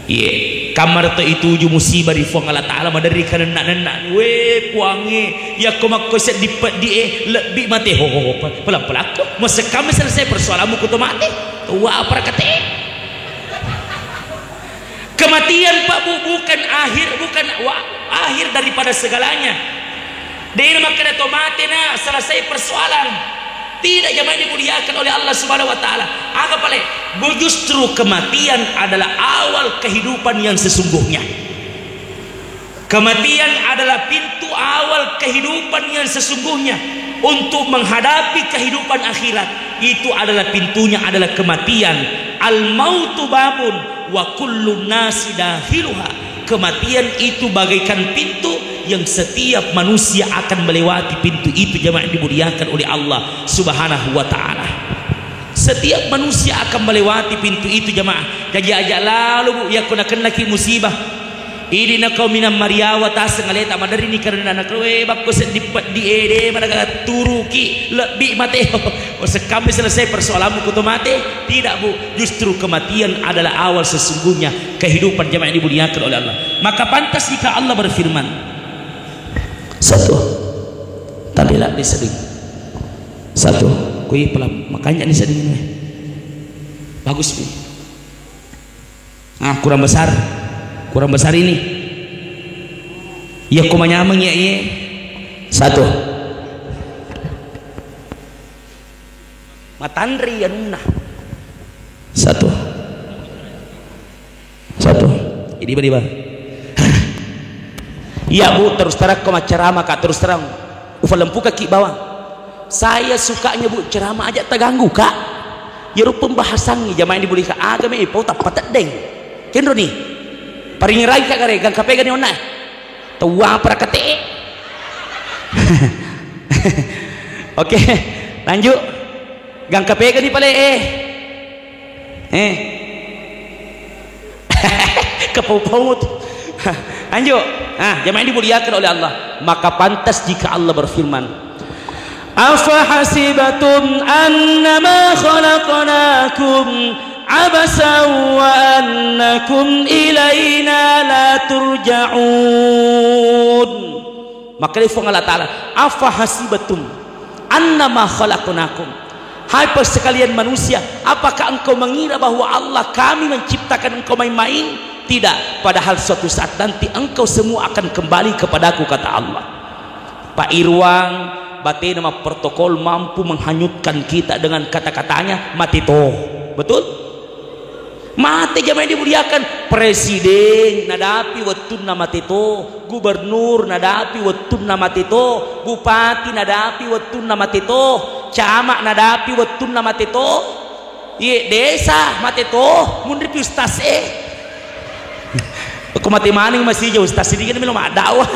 Iye, kammara to ituju musibah ri Fuang Allah Ta'ala, maderri kanenna-nenna. We, Puangnge, yakko makko seddi peddi e, lebbi mate. Ho, ho, ho, pe-, pelan-pelan ko. Masekkammi selesai persoalanmu ko to mate. Tuwa aparakate. Kematian, Pak, Bu, bukan akhir, bukan wa-, akhir daripada segalanya. Dena makkeda to mate na selesai persoalan. Tidak, jamaah dimuliakan oleh Allah Subhanahu wa Ta'ala. Aga pale? Bu, justru kematian adalah awal kehidupan yang sesungguhnya. Kematian adalah pintu awal kehidupan yang sesungguhnya untuk menghadapi kehidupan akhirat. Itu adalah pintunya adalah kematian. Al mautu babun wa kullun nasi dakhiluha. Kematian itu bagaikan pintu yang setiap manusia akan melewati pintu itu, jamaah dimuliakan oleh Allah Subhanahu wa Ta'ala. Setiap manusia akan melewati pintu itu, jamaah. Jaji aja lalu, Bu, yakko nakennaki musibah. Idi na kau minang mariawa taseng aleta, maderri ni karena anak, we, bakko seddi peddi ede, madaga turuki, lebbi mate. Oh, sekkammi selesai persoalanmu kuto mate? Tidak, Bu. Justru kematian adalah awal sesungguhnya kehidupan, jamaah yang dimuliakan oleh Allah. Maka pantas jika Allah berfirman, satu, tapi lah diseding. Satu, kui pelan, makanya diseding ini. Bagus, Bu. Ah, kurang besar. Kurang besar ini. Iya, ko manyameng ya, iya. Satu. Matanri anunna. Satu. Satu. Ini beri, Bang. Iya, Bu, terus terang ko maccarama, Kak, terus terang. Ufalempukaki bawang. Saya sukanya, Bu, ceramah aja terganggu, Kak. Yero pembahasannya jamaah yang dimuliakan agama, eh, pau tappa teddeng. Kenro ni. Paringerai, Kak, gare, gangka pegani onna. Tawa apa rakate? Oke, lanjut. Gangka pegani pale, eh. Eh. Kepau-pau tu. Lanjut. Ah, jamaah yang dimuliakan oleh Allah. Maka pantas jika Allah berfirman, "Afahasibatum annama khalaqnakum abasan wa annakum ilaina la turja'un." Maka dari Puang Allah Ta'ala, "Afahasibatum annama khalaqnakum." Hai sekalian manusia, apakah engkau mengira bahwa Allah, kami menciptakan engkau main-main? Tidak, padahal suatu saat nanti engkau semua akan kembali kepadaku, kata Allah. Pak Irwan, batena mapprotokol mampu menghanyutkan kita dengan kata-katanya, mati toh. Betul? Mate jamaah yang dimuliakan, presiden nadapi wettunna mate to, gubernur nadapi wettunna mate to, bupati nadapi wettunna mate to, camat nadapi wettunna mate to, iye desa mate to, munri pi ustaz e. Ko mate maneng masija ustaz ini kan melo maddakwah.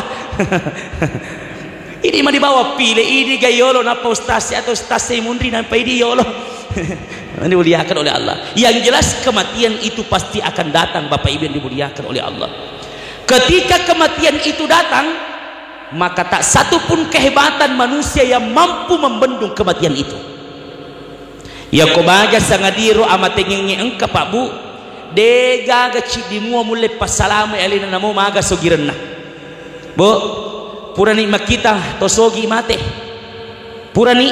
Ini mani bawa pile, ini ga yolo nappa ustaz atau ustaz e munri nampa ini yolo. Yang dimuliakan oleh Allah. Yang jelas kematian itu pasti akan datang, Bapak Ibu yang dimuliakan oleh Allah. Ketika kematian itu datang, maka tak satu pun kehebatan manusia yang mampu membendung kematian itu. Yako baja sangadiro amatengengnge engka, Pak Bu, de gaga ciddi mua mulle passalama alena namo maga sogirenna. Bu, purani makkita to sogi mate. Purani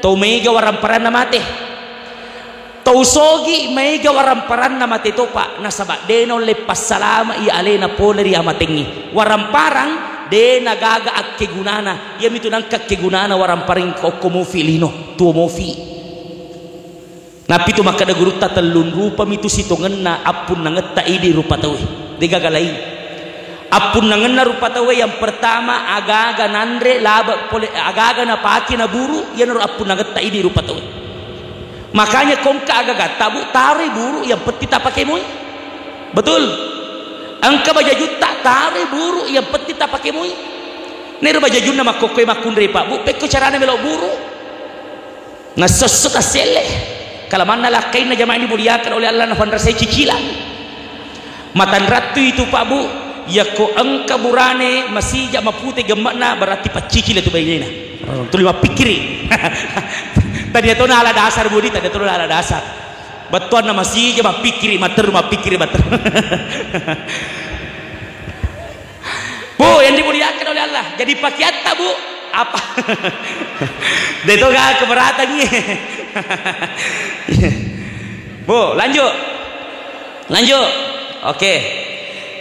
to mega waramparanna mate. To sogi mega waramparanna mate topa, nasaba de naulle passalama i alena pole ri amatengnge. Waramparang de nagaga akkegunana, iyamitu nangka akkegunana warampareng ko okko mofi lino, tuo mofi. Napitu makkeda gurutta, tellung rupami tu sitongenna appunnangetta idi rupa tauwe. De gaga laing. Appunnangenna rupa tauwe yang pertama, aga-aga nanre labe pole, aga-aga napake naburu, iyanaro appunnangetta idi rupa tauwe. Makanya kongka aga-aga tabu, taroi buru, yang penting tapake moi. Betul? Engka bajajutta, taroi buru, yang penting tapake moi. Nero bajajunna makkokkoe makkunrai, Pak Bu, pekko carana melo buru. Nassosso tasselle. Kalamanna lakkainna jamaah dimuliakan oleh Allah, nafanrasai cicilan. Matanrattu itu, Pak Bu, yakko engka burane masija mapute gemme'na, berarti paccicili tu bainena. Tuli mappikkiri. Tadi atona ala dasar, Budi, tadi atona ala dasar. Bettuanna masija mappikkiri, matteru mappikkiri, matteru. Bu, yang dimuliakan oleh Allah, jadi pakeatta, Bu, apa? De toga keberatan, iya. Bu, lanjut. Lanjut. Oke.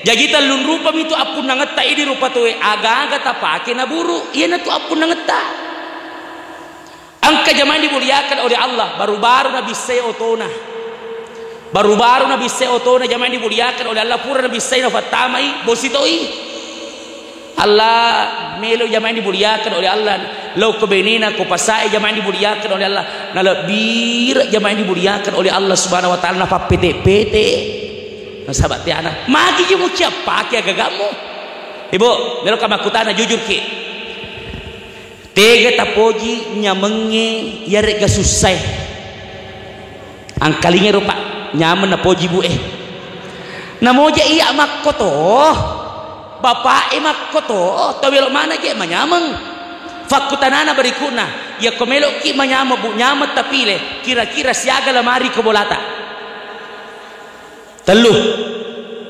Jaji tellung rupami tu appunnangetta idi rupa tauwe, aga-aga tapake naburu, iyanatu appunnangetta. Engka jamaah dimuliakan oleh Allah, baru-baru nabissai otona. Baru-baru nabissai otona, jamaah dimuliakan oleh Allah, pura nabissai nafattamai, bosi toi. Allah melo jamaah dimuliakan oleh Allah, lao ko benena, ko pasae, jamaah dimuliakan oleh Allah, nalebbire jamaah dimuliakan oleh Allah Subhanahu wa Ta'ala, napappete-pete. Nasaba tiana, magi ji muciappake agagamu? Ibu, meloka makkutana, jujurki. Tega tapoji nyamengnge iyare'ga sussae? Angkalinga ro, Pak, nyameng napoji bu e. Namoja iya makkoto, bapak e makkoto, tau melo mana je manyameng. Fakkutanana berikutna, yakko meloki manyameng bu, nyameng tapile, kira-kira siaga lamari ko bolata? Tellu.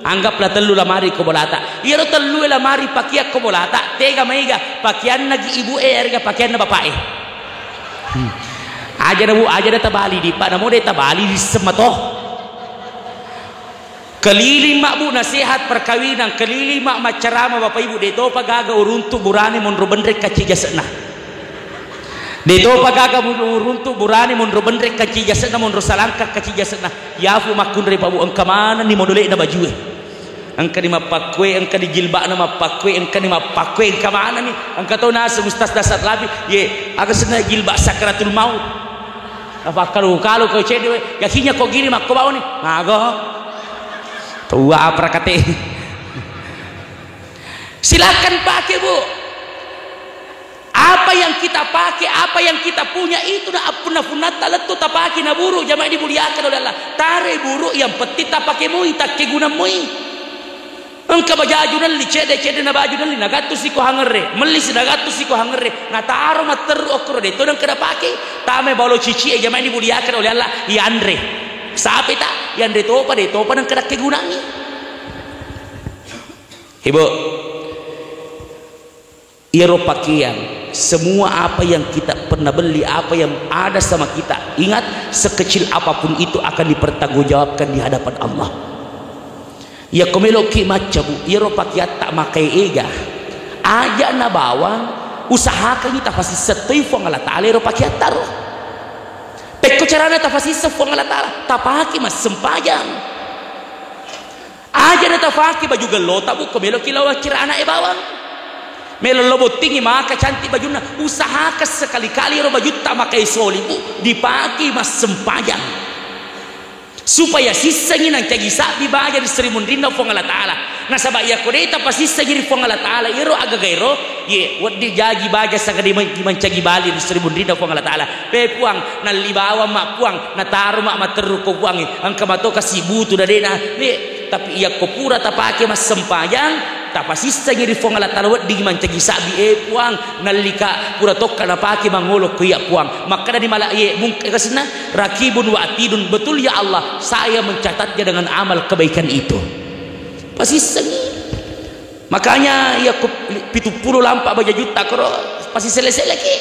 Anggaplah tellu lamari ko bolata. Iyaro tellue lamari pakeang ko bolata, tega maega, pakeanna gi ibu e, yarega pakeanna bapak e. Hmm. Aja na bu, aja na tabali di, Pak, namo de tabali di semma to. Keliling mak bu, nasihat perkawinan, keliling mak maccarama, bapak ibu, de topa gaga uruntu burane monro benre kacci jase'na. De topa gaga bu-, uruntu burane monro benre kacci jase'na, monro salangka kacci jase'na. Yafu makkunrai, Pak bu, engka manenni modole'na bajue. Engkani mappakkue, engkani jilba'na mappakkue, engkani mappakkue, engka manenni. Engka to naseng ustaz dasar labi, ye, aga senna jilba sakratul maut. Napakkalu-kalu ko cedde we, yakinya ko giri makko bauni. Mago. Tua apa rakate. Silakan pakai, Bu. Apa Apa yang kita pakai, apa yang kita punya, itu na appunna-punnatta lettu tapake naburu, jamaah dimuliakan oleh Allah. Tare buru, yang penting tapake mui, takkeguna mui. Engka bajaju nelli, cedde-cedde na baju nelli, nagattu siko hangerre, melli si nagattu siko hangerre, nataro matteru okkoro de to nengka napake, tame balo cici e, jamaah dimuliakan oleh Allah, yanre. Sape ta, yanre topa, de topa nengka nakkegunangi. Ibu, iyaro pakeang, semua apa yang kita pernah beli, apa yang ada sama kita, ingat, sekecil apapun itu akan dipertanggungjawabkan di hadapan Allah. Yakko meloki maccabu, iyaro pakeatta makae ega, aja na bawang, usahakangi tafasisseng toi Fuang Allah Ta'ala iyaro pakeatta ro. Pekko carana tafasisseng Fuang Allah Ta'ala, tapake massempajang. Aja na tafake baju gellota, Bu, ko meloki lao wakkira ana'e bawang. Melo lo bottingi maka cantik bajunna, usahakan sekali-kali ro bajutta makae soli, Bu, dipake massempajang. Supaya sissengi nancaji sabbi baja ri seri munrinna Fuang Allah Ta'ala. Nasaba iyako de tapasissengi ri Fuang Allah Ta'ala, iyaro agaga ero, ye, wedding jaji baja sagadi man-, mancaji bali ri seri munrinna Fuang Allah Ta'ala. Pe Puang, nalli bawang ma Puang, nataro ma matteru ko Puang, engka mato kasi butu dadena. Be, tapi iyako pura tapake massempajang, tapasissengi ri Fuang Allah Ta'ala, wedding mancaji sabbi, eh Puang, nallika pura tokka napake mangolo ko iya Puang. Makkeda di mala-, ye, mungke kasinna, rakibun wa atidun, betul ya Allah, saya mencatatnya dengan amal kebaikan itu. Pasissengi. Makanya iya ku pitu pulo lampa bajajutta koro, pasti sele-seleki.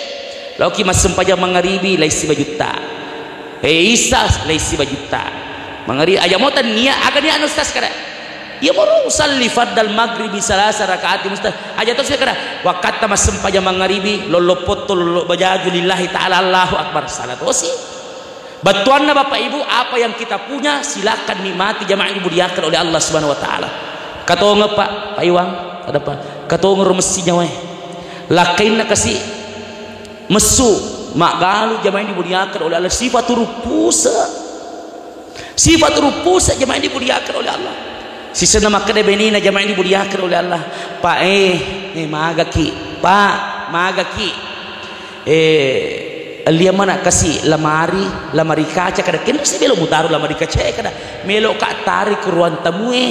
Laoki massempajang mangaribi, laissi bajutta. Eh, isa, laissi bajutta. Mangaribi, aja mota nia, aga nia anu Ustaz kada. Iya moro usalli fardal maghribi salasa rakaati Ustaz. Aja to kada. Wakatta massempajang mangaribi, lollo potto, lollo bajaju lillahi ta'ala, Allahu Akbar. Salah tosi. Battuanna Bapak Ibu, apa yang kita punya, silakan nikmati jamaah yang dimuliakan oleh Allah Subhanahu wa Ta'ala. Katongeng, Pak, Pak Iwang, ada, Pak. Katongeng ro messi nyawae. Lakkainna kasi messu, maggalu jamaah yang dimuliakan oleh Allah. Sifatu rupuse. Sifatu rupuse jamaah yang dimuliakan oleh Allah. Sisenna makkeda benina jamaah yang dimuliakan oleh Allah. Pak, eh, eh, magaki. Pak, magaki. Eh, liang mana kasi lamari, lamari kaca kada. Kenna si melo mutaro lamari kaca kada. Melo ka tari ku ruang tamu e.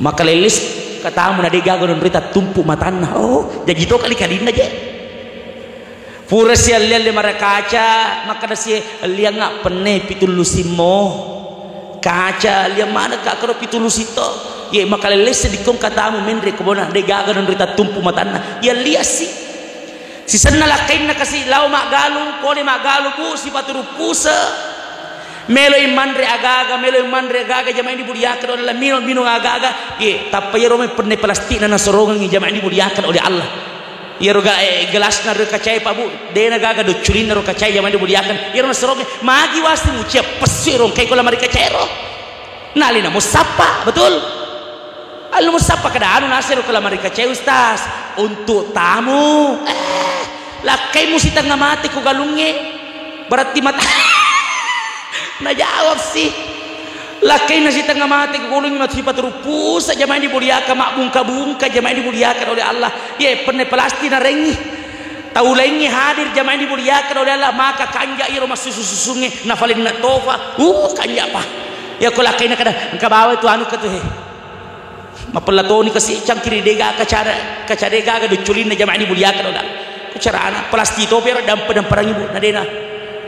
Maka leles katamu na de gaga nonroi tattumpu matanna. Oh, jaji to kali kalinna je. Pura si liang lamari kaca, makkeda si liang nga penne pitullu simmo. Kaca, liang mana ka karo pitullu sito. Ye, maka leles dikkong katamu menre ko bona, de gaga nonroi tattumpu matanna. Ya liang si. Sisenna lakkainna kasi lao maggalung, pole maggalung, Bu, sipatu ruppuse. Meloi manre aga-aga, meloi manre aga-aga, jamaah yang dimuliakan oleh Allah, minung-minung aga-aga. Ye, tappa iyaro mai penne plastikna nasorongengi jamaah yang dimuliakan oleh Allah. Iyaro ga-, eh, gelasna ro kacae, Pak, Bu, dena gaga docculinna ro kacae jamaah yang dimuliakan. Iyaro nasorongengi, magi wasi mucia pessu ro engkai ko lamari kacae ro. Nalina musappa, betul? Allo musappa kada anu nasero ko lamari kacae, Ustaz, untuk tamu. Eh, lakkai musitengnga mate ko galungnge. Berarti mata. Najawab si. Lakkai na sitengnga mate ko galungnge, mate sipatu rupusa jamaah yang dimuliakan, mabbungka-bungka jamaah yang dimuliakan oleh Allah. Ye, penne plastik narengi. Tau laingnge hadir jamaah yang dimuliakan oleh Allah, maka kanja iro massusu-susungnge, nafalenna tofa. Uh, kanja pa. Ya ko lakkaina kada, engka bawa tu anu ka tu he. Mapella toni kasi cangkiri, dega kacara, kaca dega ga docculinna jamaah yang dimuliakan oleh Allah. Ku carana, plastik topi ro dampa-damparangi, Bu, na dena.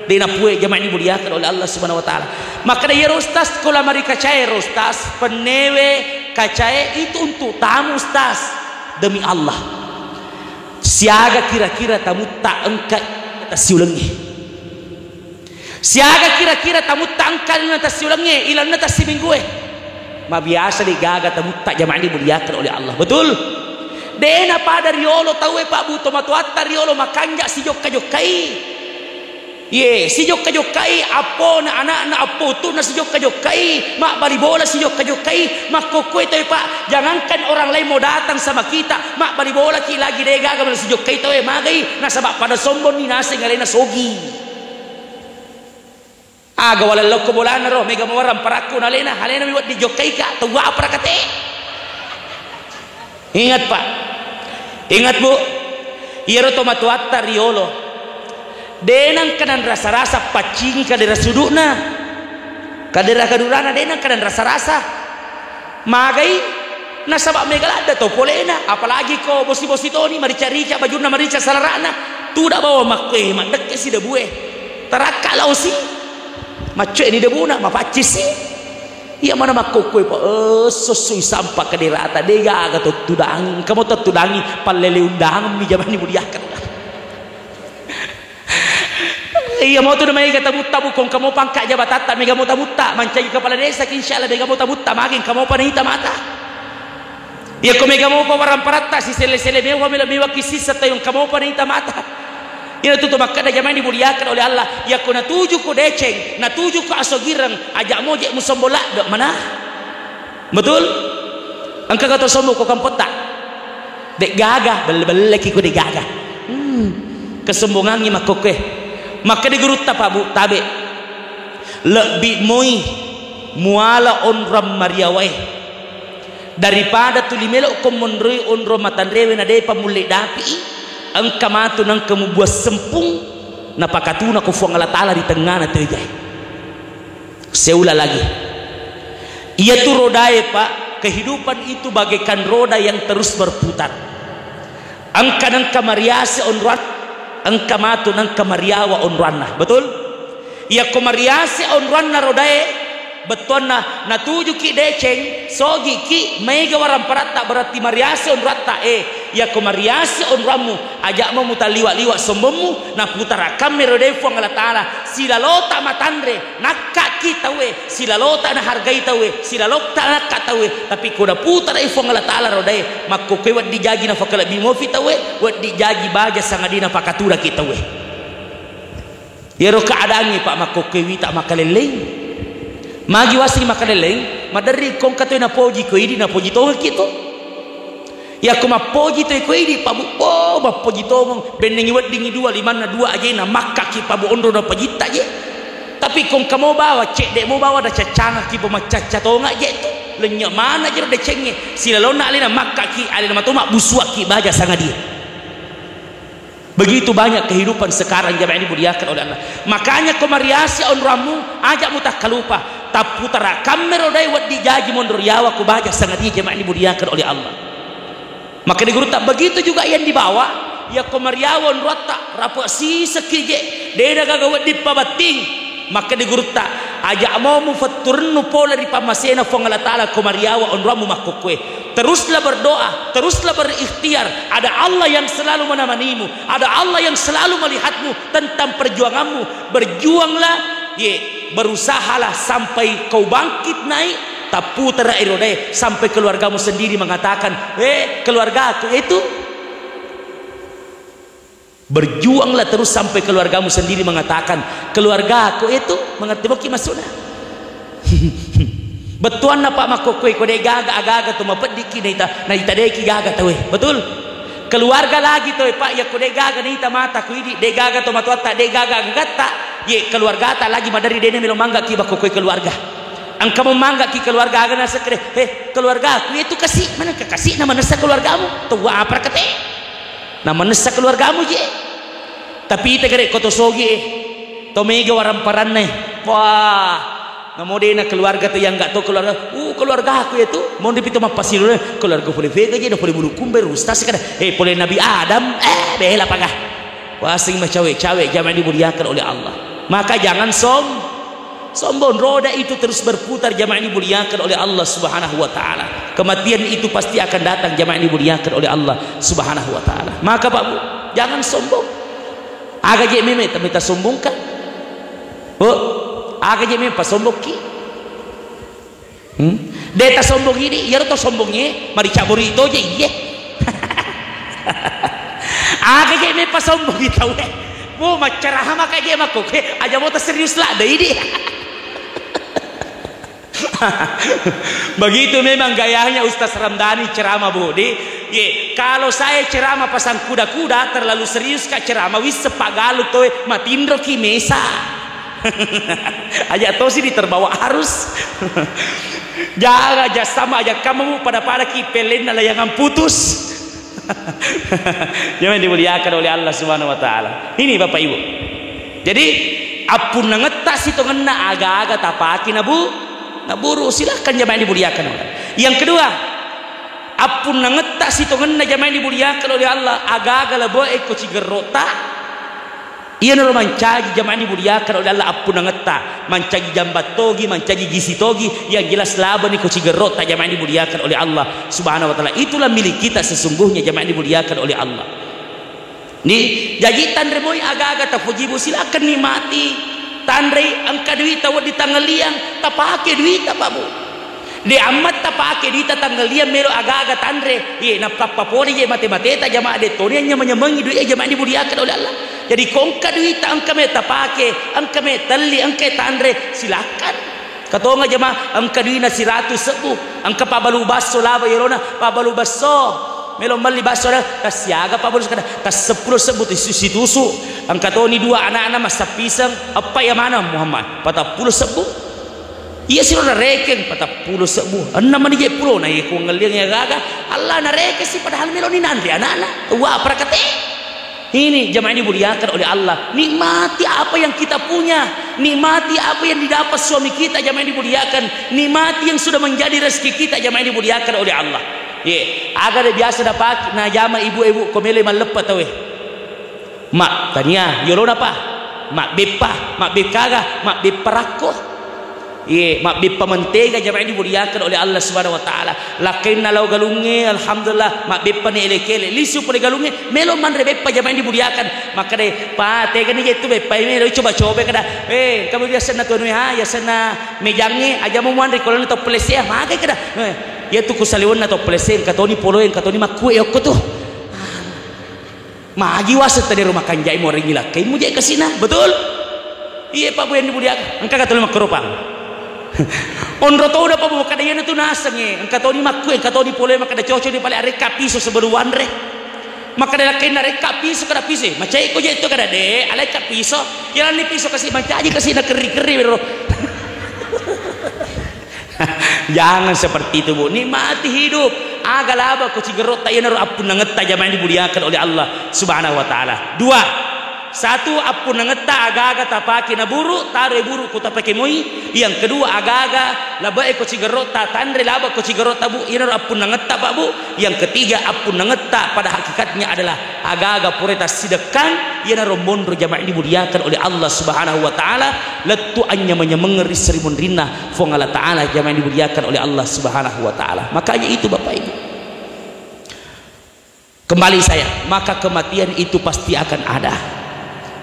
Dena pue jamaah yang dimuliakan oleh Allah Subhanahu wa Ta'ala. Maka da iyaro Ustaz, ko lamari kacae ro Ustaz, pennewe kacae itu untuk tamu Ustaz. Demi Allah. Siaga kira-kira tamutta engka tasiulengnge? Siaga kira-kira tamutta engka ilanna tasiulengnge, ilanna tassiminggue? Mabiasa de gaga tamutta jamaah yang dimuliakan oleh Allah. Betul? Dena pada riolo tauwe, Pak, Bu, tomatoatta riolo makanja sijokka-jokkai. Ye, sijokka-jokkai, appona, ana'na, appotunna sijokka-jokkai, mabbali bola sijokka-jokkai, makkokkoe tauwe, Pak, jangankan orang lain mau datang sama kita, mabbali bolaki lagi de gaga melo sijokkai tauwe, magai, nasaba pada sombonni naseng alena sogi. Aga walellokko bolana ro, mega mawarang parakku na alena, alena mi wedding jokkaika, tau apa rakate? Ingat, Pak. Ingat, Bu. Iyaro tomatoatta riolo, de nengka nanrasa-rasa paccingi kadera sudu'na, kadera kadurana, de nengka nanrasa-rasa. Magai? Nasaba mega ladde to polena, apalagi ko bosi-bosi toni, marica-rica bajunna, marica salara'na, tuda bawang makkoe, maddekke si debue. Tarakka laosi, maccoeni debuna, mapaccisi. Iya mana makkokkoe pa, esso-esso isampa kaderata, de gaga to tudangi, engka mo to tudangi, pallele undangemmi jamani muliakan. Iya mo tu maega tabutta, bukko engka mo pangka jabatatta, mega mo tabutta, mancaji kepala desa ki, insyaallah mega mo tabutta, magi engka mopa naita mata. Iyako mega mopa waramparatta, siselle-selle mewa, melo mewa ki sissa, tayo engka mopa naita mata. Iyatu to makkeda jamani dimuliakan oleh Allah, iyako natuju ko deceng, natuju ko asogireng, aja moje musombo ladde mana. Betul? Engka kata sombong ko kampotta? De gaga, belle-belleki ko de gaga. Hmm. Kesombongangi makkokkoe. Makkeda gurutta, Pak Bu, tabe. Lebbi moi muala onrong mariawae daripada tuli melo ko monroi onrong matanrewe na depa mulle dapi, engka matu nengka mubuat sempung napakatuna ko Fuang Allah Ta'ala ri tengngana tauwe jae. Seula lagi. Iyatu rodae, Pak, kehidupan itu bagaikan roda yang terus berputar. Engka nengka mariase onroan, engka matu nengka mariawa onroanna. Betul? Iyako mariase onroanna rodae, bettuanna natujuki deceng, sogiki, maega waramparatta, berarti mariase onroatta. Eh, iyako mariase onroammu, aja mo mutalliwa-liwa sombommu, naputara kamme rodae Fuang Allah Ta'ala, silalota matanre, nakkaki tauwe, silalota nahargai tauwe, silalokta nakka tauwe, tapi ko naputarai Fuang Allah Ta'ala rodae, makkokkoe wedding jaji nafakalebbi mofi tauwe, wedding jaji baja sangadinna pakatudaki tauwe. Iyaro keadaangnge, Pak, makkokkoe wita makalelleng. Magi waseng makalelleng, maderri kongka toi napoji ko idi, napoji tongekki to. Iyako mappoji toi ko idi, Pak Bu, oh, mappoji tongeng, bennengi weddingi dua, limanna dua ajena, makkaki, Pak Bu, onro napajitta je. Tapi kongka mo bawa, cedde mo bawa, nacaccangaki, Pak, maccacca tonga je tu. Lennye mana jero decengnge, silalonna alena makkaki, alena mato mabbusuakki baja sangadie. Begitu banyak kehidupan sekarang, jamaah yang dimuliakan oleh Allah. Makanya ko mariase onroammu, aja mutakkalupa. Tapputara kamme rodae wedding jaji monro riawa ko baja sangadie, jamaah yang dimuliakan oleh Allah. Maka di gurutta, begitu juga yang dibawa, ya ko mariawa onroatta, rape sisekki je, dena gaga wedding pabatting. Makkeda gurutta, aja mo mufetturennu pole ri pammasena Fuang Allah Ta'ala ko mariawa onroammu makkokkoe. Teruslah berdoa, teruslah berikhtiar. Ada Allah yang selalu menemanimu, ada Allah yang selalu melihatmu tentang perjuanganmu. Berjuanglah, ye, berusahalah sampai kau bangkit naik, tapputara irodae sampai keluargamu sendiri mengatakan, "Eh, keluargaku itu." Berjuanglah terus sampai keluargamu sendiri mengatakan, "Keluargaku itu," mengerti moki maksudna? Bettuanna, Pak, makkokkoe ko de gaga agaga to mapeddiki naita, naita deki gaga tawe. Betul? Keluarga lagi to, Pak, ya ko de gaga naita mata ku idi, de gaga to matoatta, de gaga agagatta, ye keluargata lagi maderri dena melo manggaki makkokkoe keluarga. Engka mo manggaki keluarga aga nasekkede, "He, keluargaku itu kasi, mana ke kasi na manessa keluargamu? Tawa apa kete?" Na manessa keluargamu je. Tapi ita gare ko to sogi e, to mega waramparanna e. Wah, namo dena keluarga to yang gak to keluarga. Uh, keluargaku itu. Mau dipito mappasilu, keluarga pole vega je, pole bulu kumbe, rustas kada. Eh, pole Nabi Adam, eh, bela paga. Wasing macawe-cawe, jamaah dimuliakan oleh Allah. Maka jangan som Sombong, roda itu terus berputar, jamaah yang dimuliakan oleh Allah Subhanahu wa Ta'ala. Kematian itu pasti akan datang, jamaah yang dimuliakan oleh Allah Subhanahu wa Ta'ala. Maka, Pak Bu, jangan sombong. Aga je meme, meta sombongkan. Bu, aga je meme pasombongki. Hmm? De tasombong idi, iyaro to sombongnge, mari cabori toje, iye. Aga je me pasombongi tauwe. Mu maccarama ka je makkoke, aja mo ta serius ladde idi. Begitu memang gayanya Ustaz Ramdhani ceramah, Bu. Di, ye, kalau saya ceramah pasang kuda-kuda, terlalu serius ka ceramah, wis sepak galu toe, matinro ki mesa. Aja tosi di terbawa arus. Jaga aja sama aja kamu pada-pada ki pelenna layangan putus. Jamaah dimuliakan oleh Allah Subhanahu wa Ta'ala. Ini, Bapak Ibu. Jadi, appunnangetta sitongenna aga-aga tapake nabu-, naburu, silahkan, jamaah dimuliakan oleh Allah. Yang kedua, appunnangetta sitongenna, jamaah dimuliakan oleh Allah, aga-aga labe'e ko cigerro'ta, iyanaro mancaji, jamaah dimuliakan oleh Allah, appunnangetta, mancaji jambang togi, mancaji gisi togi, yang jelas labani ko cigerro'ta, jamaah dimuliakan oleh Allah Subhanahu wa Ta'ala. Itulah milik kita sesungguhnya, jamaah dimuliakan oleh Allah. Ni, jaji tanre moi aga-aga tapojibu, silakan nikmati. Tanrei, engka duita wedding tangelliang, tapake duita, Pak Bu. De amma tapake duita tangelliang melo aga-aga tanre. Ye, nappappa pole je mate-mateta, jamaah, de toni nyameng-nyamengi duit, jamaah dimuliakan oleh Allah. Jadi ko engka duita, engka me tapake, engka me telli, engka tanre, silakan. Katonga jamaah, engka duina siratu sebbu, engka pabbalu basso laba yolona, pabbalu basso. Melo melli basso ada, tassiaga pabbalu kada, tasseppulo sebbu tu situ-, situsu. Engka toni dua anakna massappiseng, eppa iya maneng Muhammad, patappulo sebbu. Iya siro narekeng, patappulo sebbu. Enneng mani je pulona, iya ku ngelliang iya gaga. Allah narekeng si padahal melo ni nanre anakna. Wa prakate. Ini jamaah dimuliakan oleh Allah. Nikmati apa yang kita punya. Nikmati apa yang didapat suami kita, jamaah dimuliakan. Nikmati yang sudah menjadi rezeki kita, jamaah dimuliakan oleh Allah. Ye, aga de biasa dapat najama ibu-ibu ko melo malleppa tawe. Ma tania, yolona pa. Mabbeppa, mabbeppa aga, mabbeppa rakko. Iye, mabbeppa mentega, jamaah dimuliakan oleh Allah Subhanahu wa Ta'ala. Lakkainna lao galungnge, alhamdulillah, mabbeppa ni elek-elek. Lisu pole galungnge, melo manre beppa, jamaah dimuliakan. Makkeda, "Pa, tegani je tu beppa ini, melo coba-coba," kada. "Eh, kamu biasa na tuanu ha, biasa na mejangnge, aja mau manre kalau na toppelese, magai," kada. "Eh, iya tu kusaliwanna toppelese, engka toni poloe, engka toni makkue okko tu." Magi waseng tadi rumah kanjai morengi lakkai mujai kasina, betul? Iya, Pak Bu yang dimuliakan. Engka kata lu makkeropang. Onro tau da Pak Bu kada yana tu naseng e. Engka tau ni makku, engka tau ni pole makada cocok ni pale arekka piso sebelum wanre. Makada lakkainna rekka piso kada piso. Macai ko je tu kada de, alai ka piso. Jalan ni piso kasi mancaji kasi na keri-keri bro. Jangan seperti itu, Bu. Nikmati hidup. Aga laba ko cigerotta iyanaro appunnangetta jamaah yang dimuliakan oleh Allah Subhanahu wa Ta'ala. Dua, satu, appunnangetta aga-aga tapake naburu, taro e buru ko tapake moi. Yang kedua, aga-aga labe'e ko cigerotta, tanre laba ko cigerotta, Bu. Iyanaro appunnangetta, Pak, Bu. Yang ketiga, appunnangetta pada hakikatnya adalah aga-aga pura tassidekkang, iyanaro monro jamaah yang dimuliakan oleh Allah Subhanahu wa Ta'ala, lettu anyameng-nyameng ri seri munrinna Fuang Allah Ta'ala, jamaah yang dimuliakan oleh Allah Subhanahu wa Ta'ala. Makanya itu, Bapak Ibu, kembali saya, maka kematian itu pasti akan ada.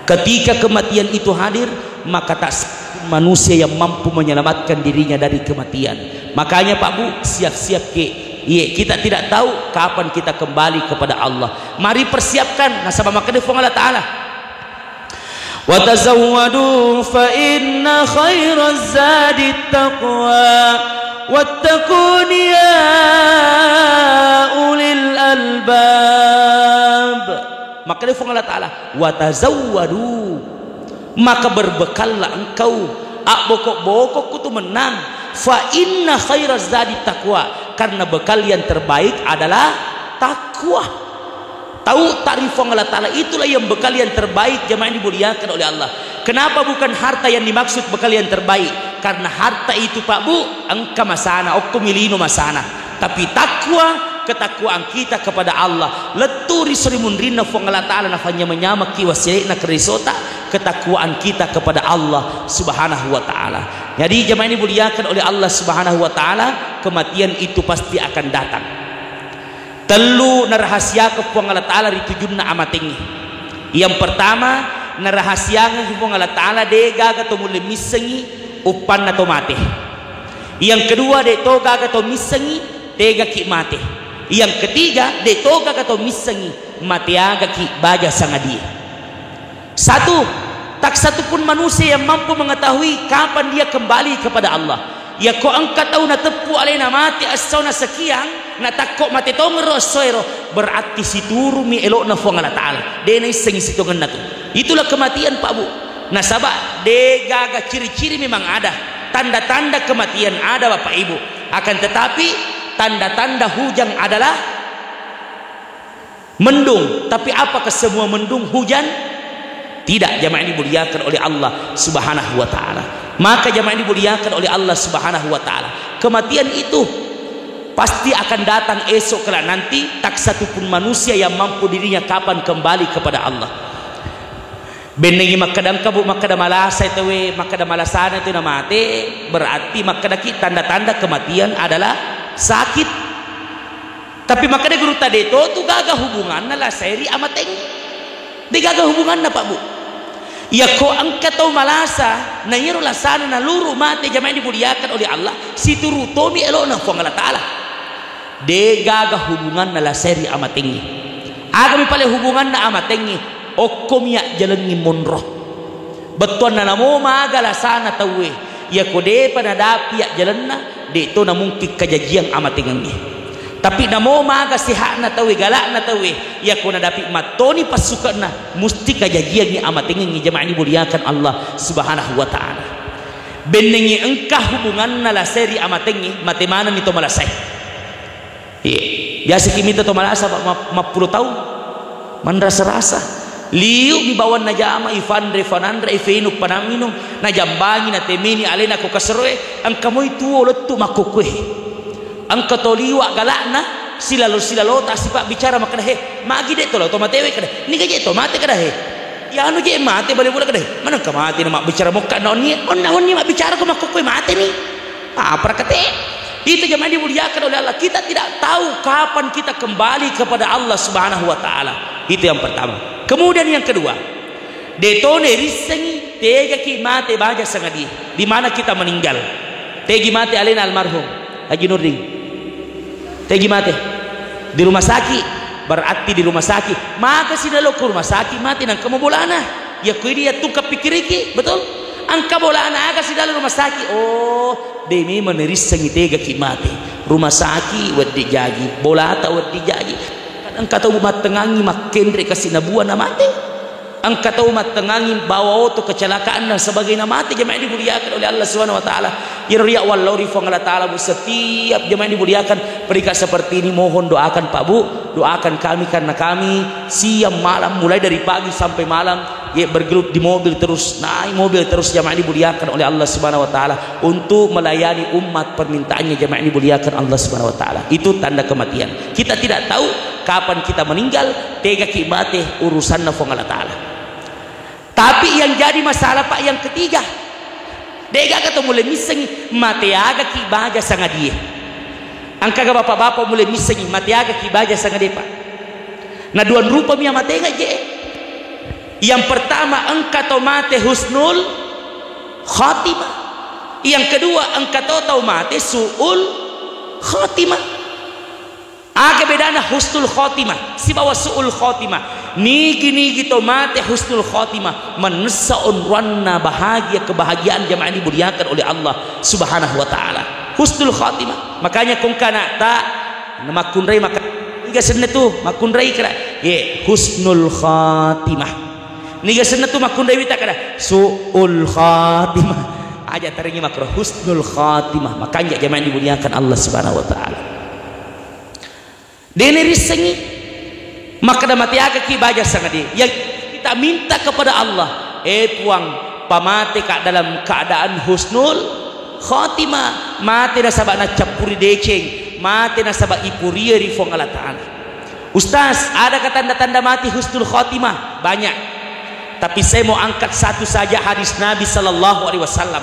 Ketika kematian itu hadir, maka tak satupun manusia yang mampu menyelamatkan dirinya dari kematian. Makanya, Pak Bu, siap-siap ke. Iya, kita tidak tahu kapan kita kembali kepada Allah. Mari persiapkan. Nasaba makkeda Fuang Allah Ta'ala, "Wa tazawwadu fa inna khairaz zadit taqwa, wattaqun ya ulil albab." Makkeda Fuang Allah Ta'ala, "Wa tazawwadu." Maka berbekallah engkau. Abboko-bokokku tu mennang. "Fa inna khairaz zadit taqwa." Karena bekal yang terbaik adalah takwa. Tau ta'rif Fuang Allah Ta'ala, itulah yang bekal yang terbaik, jamaah yang dimuliakan oleh Allah. Kenapa bukan harta yang dimaksud bekal yang terbaik? Karena harta itu, Pak Bu, engka masana, okko milino masana. Tapi takwa, ketakwaan kita kepada Allah, lettu ri seri munrinna Fuang Allah Ta'ala, nafanyama-nyamaki wasilena kerisota, ketakwaan kita kepada Allah Subhanahu wa Ta'ala. Jadi, jamaah yang dimuliakan oleh Allah Subhanahu wa Ta'ala, kematian itu pasti akan datang. Tellu narahasiakeng Puang Allah Ta'ala ri tujunna amatengnge. Yang pertama, narahasiakeng Puang Allah Ta'ala de gaga to mulle missengi uppanna to mate. Yang kedua, de to gaga to missengi tegaki mate. Yang ketiga, de to gaga to missengi mateagaki baja sangadie. Satu, tak satu pun manusia yang mampu mengetahui kapan dia kembali kepada Allah. Yako engka tau nateppu alena mate essona sekian, natakko mate tongero essoero, berarti siturumi elokna Fuang Allah Ta'ala. De naissengi sitongenna tu. Itulah kematian, Pak Bu. Nasaba de gaga ciri-ciri memang ada. Tanda-tanda kematian ada, Bapak Ibu. Akan tetapi, tanda-tanda hujan adalah Mendung, tapi apakah semua mendung hujan? Tidak, jamaah yang dimuliakan oleh Allah Subhanahu wa Ta'ala. Maka, jamaah yang dimuliakan oleh Allah Subhanahu wa Ta'ala, kematian itu pasti akan datang esok kelak nanti. Tak satu pun manusia yang mampu dirinya kapan kembali kepada Allah. Bennengngi makkeda, engka bu makkeda malasa tauwe, makkeda malasana itu namate, berarti makkedaki tanda-tanda kematian adalah sakit. Tapi makkeda gurutta, de to tu gaga hubunganna lasai ri amatengnge. De gaga hubunganna, Pak, Bu. Yakko engka tau malasa, na iyaro lasana naluru mate, jamaah yang dimuliakan oleh Allah, situru tomi elona Puang Allah Ta'ala. De gaga hubunganna lasai ri amatengnge. Agami pale hubunganna amatengnge, okkomi ajjalengngi monro. Bettuanna namo maga lasana tauwe, iyako depa nadapi ajjalenna, de to namungkin kajajiang amatengengnge. Tapi namo maga seha'na tauwe, gala'na tauwe, iyako nadapi mattoni passukenna, musti kajajiangngi amatengengnge, jamaah yang dimuliakan Allah Subhanahu wa Ta'ala. Bennengngi engka hubunganna lasai ri amatengnge, mate manenni to malasai. Iya. Biasa ki mita to malasa, Pak, ma-, mappulo taung. Manrasa-rasa. Liu mi bawang najama, ifanre, fananre, ifenu, panamminung, najambangi, natemeni alena ko kaseroe, engka moi tuo lettu makkokkoe. Engka to liwa galakna, silalo-silalota sipa bicara makkeda, "He, magi de to lao to matewe?" Kada, "Niga je to mate?" Kada, "He, yanu je mate bale bola." Kada, "He, manengka mate na mabbicara mokka na onni, onna onni mabbicara ko makkokkoe mate ni." Apa rakate? Itu jemaah dimuliakan oleh Allah. Kita tidak tahu kapan kita kembali kepada Allah Subhanahu wa Ta'ala. Itu yang pertama. Kemudian yang kedua, de to nerissengi tegaki mate baja sangadie. Di mana kita meninggal? Tegi mate alena almarhum Haji Nurdin? Tegi mate? Di rumah sakit. Berarti di rumah sakit. Maka si dalo ke rumah sakit mate nangka mo bolana. Ya kui dia tungka pikiriki, betul? Angka bolana aga si dalo rumah sakit. Oh, de memang nerissengi tegaki mate. Rumah sakit weddi jaji, bolata weddi jaji. Kadang kata umat tengangi makkenre kasi nabua na mate. Engka tau mattengangi bawa oto kecelakaan dan sebagainya mati, jemaah yang dimuliakan oleh Allah Subhanahu wa Ta'ala. Iyaro riya wallau ri Puang Allah Ta'ala, Bu, setiap jemaah yang dimuliakan, periksa seperti ini, mohon doakan, Pak, Bu, doakan kami karena kami siang malam, mulai dari pagi sampai malam, ya, bergelut di mobil terus, naik mobil terus, jemaah yang dimuliakan oleh Allah Subhanahu wa Ta'ala, untuk melayani umat permintaannya, jemaah yang dimuliakan Allah Subhanahu wa Ta'ala. Itu tanda kematian. Kita tidak tahu kapan kita meninggal, tegaki mate, urusanna Puang Allah Ta'ala. Tapi yang jadi masalah, Pak, yang ketiga, degaga to mulai missengi mate agaki baja sangadie. Angkaga bapak-bapak mulai missengi mate agaki baja sangadie, Pak? Na duan rupa mi amatenga je. Yang pertama, engka to mate husnul khatimah. Yang kedua, engka to tau mate su'ul khatimah. Aga bedana husnul khotimah sibawa su'ul khotimah? Nigi-nigi to mate husnul khotimah, mannessa onroanna bahagia kebahagiaan, jamaah dimuliakan oleh Allah Subhanahu wa Ta'ala. Husnul khotimah. Makanya kongkana ta makkunrai maka niga senna tu makkunrai kada? Ye, husnul khotimah. Niga senna tu makkunrai wita kada? Su'ul khotimah. Aja taringi makro husnul khotimah. Makanya jamaah dimuliakan Allah Subhanahu wa Ta'ala. Dene rissengi, makkeda mate agaki baja sangadie. Yang kita minta kepada Allah, eh Puang, pamateka dalam keadaan husnul khotimah. Mate nasaba naccappuri deceng, mate nasaba ipurie ri Puang Allah Ta'ala. Ustaz, adakah tanda-tanda mati husnul khotimah? Banyak. Tapi saya mau angkat satu saja hadis Nabi sallallahu alaihi wasallam.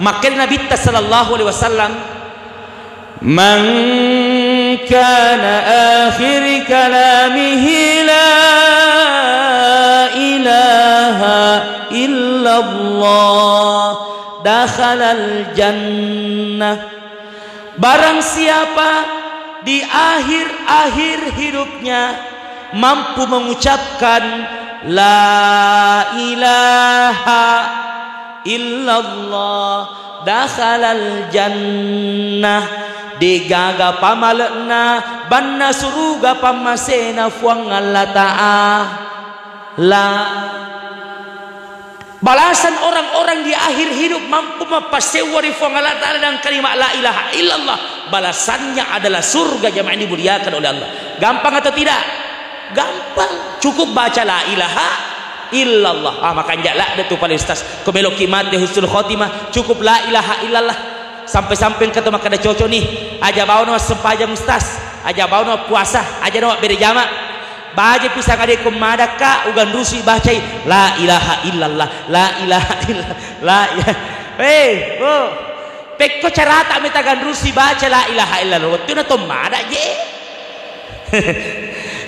Makkeda Nabitta sallallahu alaihi wasallam, من كان آخر كلامه لا إله إلا الله دخل الجنة. Barang siapa di akhir-akhir hidupnya mampu mengucapkan la ilaha illallah, dakhalal jannah, degaga pamale'na banna suruga pammasena Fuang Allah Ta'ala. Balasan orang-orang di akhir hidup mampu mappasewwa ri Fuang Allah Ta'ala dengan kalimat la ilaha illallah, balasannya adalah surga, jamaah yang dimuliakan oleh Allah. Gampang atau tidak? Gampang, cukup baca la ilaha illallah. Ah, makanja' ladde' tu pale, Ustaz. Ko meloki mate husnul khotimah, cukup la ilaha illallah. Sampai-sampai engka to makkeda, cocok ni, aja' baono massempajang, Ustaz, aja' baono puasa, aja' no mabbere jama'. Baja pisang ade' ko madakka, uganrusu bacai la ilaha illallah, la ilaha illallah, la ilaha. Eh, oh. Pekko carata meta ganrusu baca la ilaha illallah, wettunna to mada' je.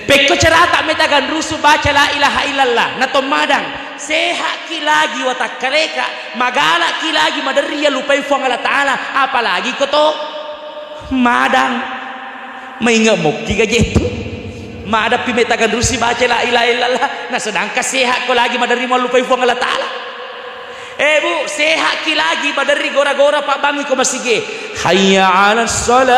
Pekko carata meta ganrusu baca la ilaha illallah, na to madang, seha'ki lagi watakkaleka, magala'ki lagi maderri yallupai Fuang Allah Ta'ala, apalagi ko to madang. Mainge' mokki gaje tu. Madappi meta ganrusu baca la ilaha illallah, na sedangkan seha' ko lagi maderri mallupai Fuang Allah Ta'ala. Eh, Bu, seha'ki lagi maderri gora-gora pabbangi ko masige. Hayya 'alas shalah.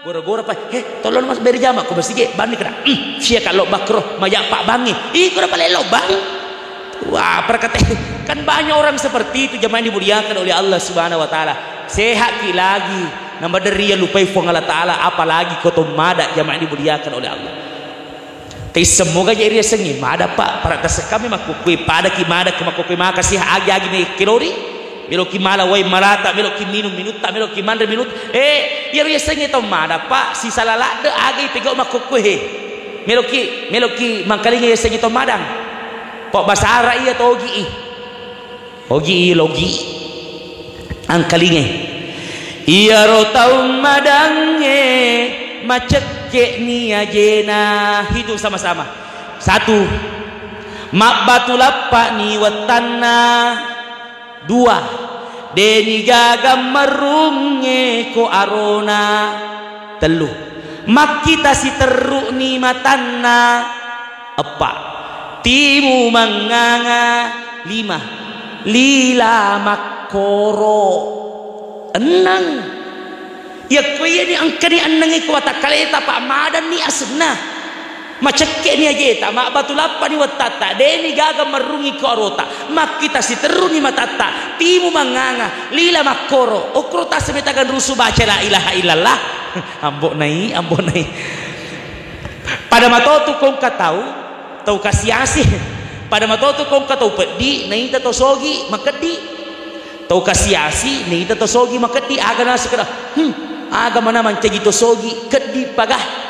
Gora-gora pa, "He, tolong Mas, beri jama ko masige." Banni kena, "Hmm, sia ka lobbang ro, maja' pabbangi." Ih, gora pale lobbang. Wah, perkata, kan banyak orang seperti itu, jamaah yang dimuliakan oleh Allah Subhanahu wa Ta'ala. Seha'ki lagi, na maderri yallupai Fuang Allah Ta'ala, apalagi ko to mada', jamaah yang dimuliakan oleh Allah. Taisseng moga je riasengngi, mada', Pak, para tasekami makkukui, padaki mada' ko makkukui maka siha agi-agi me kelori, meloki mala wai malata, meloki minum minutta, meloki manre minut. Eh, iya riasengngi tau mada', Pak, sisala ladde' aga ipegau makkukui he. Meloki, meloki mangkalinga yasengngi tau madang. Pok basara iya togi i. Ogi i logi. Angkalingai. Iyaro tau madangnge macekke'ni ajena. Hitung sama-sama. Satu. Mabbatu lappa'ni wettanna. Dua. Deni gaga merrungnge ko arona. Tellu. Makkita siterru'ni matanna. Eppa. Timu mangnganga. Lima. Lila makkoro. Enneng. Yakko iyani engkani ennengnge ko watakkaleta, Pak, madanni asenna. Macekke'ni ajeta, mabbatu lappa'ni wettatta, deni gaga merrungngi ko arota, makkita siterru'ni matatta, timu mangnganga, lila makkoro, okkoro tasse meta ganrusu baca la ilaha illallah. Ambo' nai, ambo' nai. Pada matotu ko engka tau, tau kasi-asi. Pada matotu ko engka tau peddi, naita to sogi, makeddi. Tau kasi-asi, naita to sogi, makeddi, aga nasekeda, hmm, aga mana mancaji to sogi, keddi paga.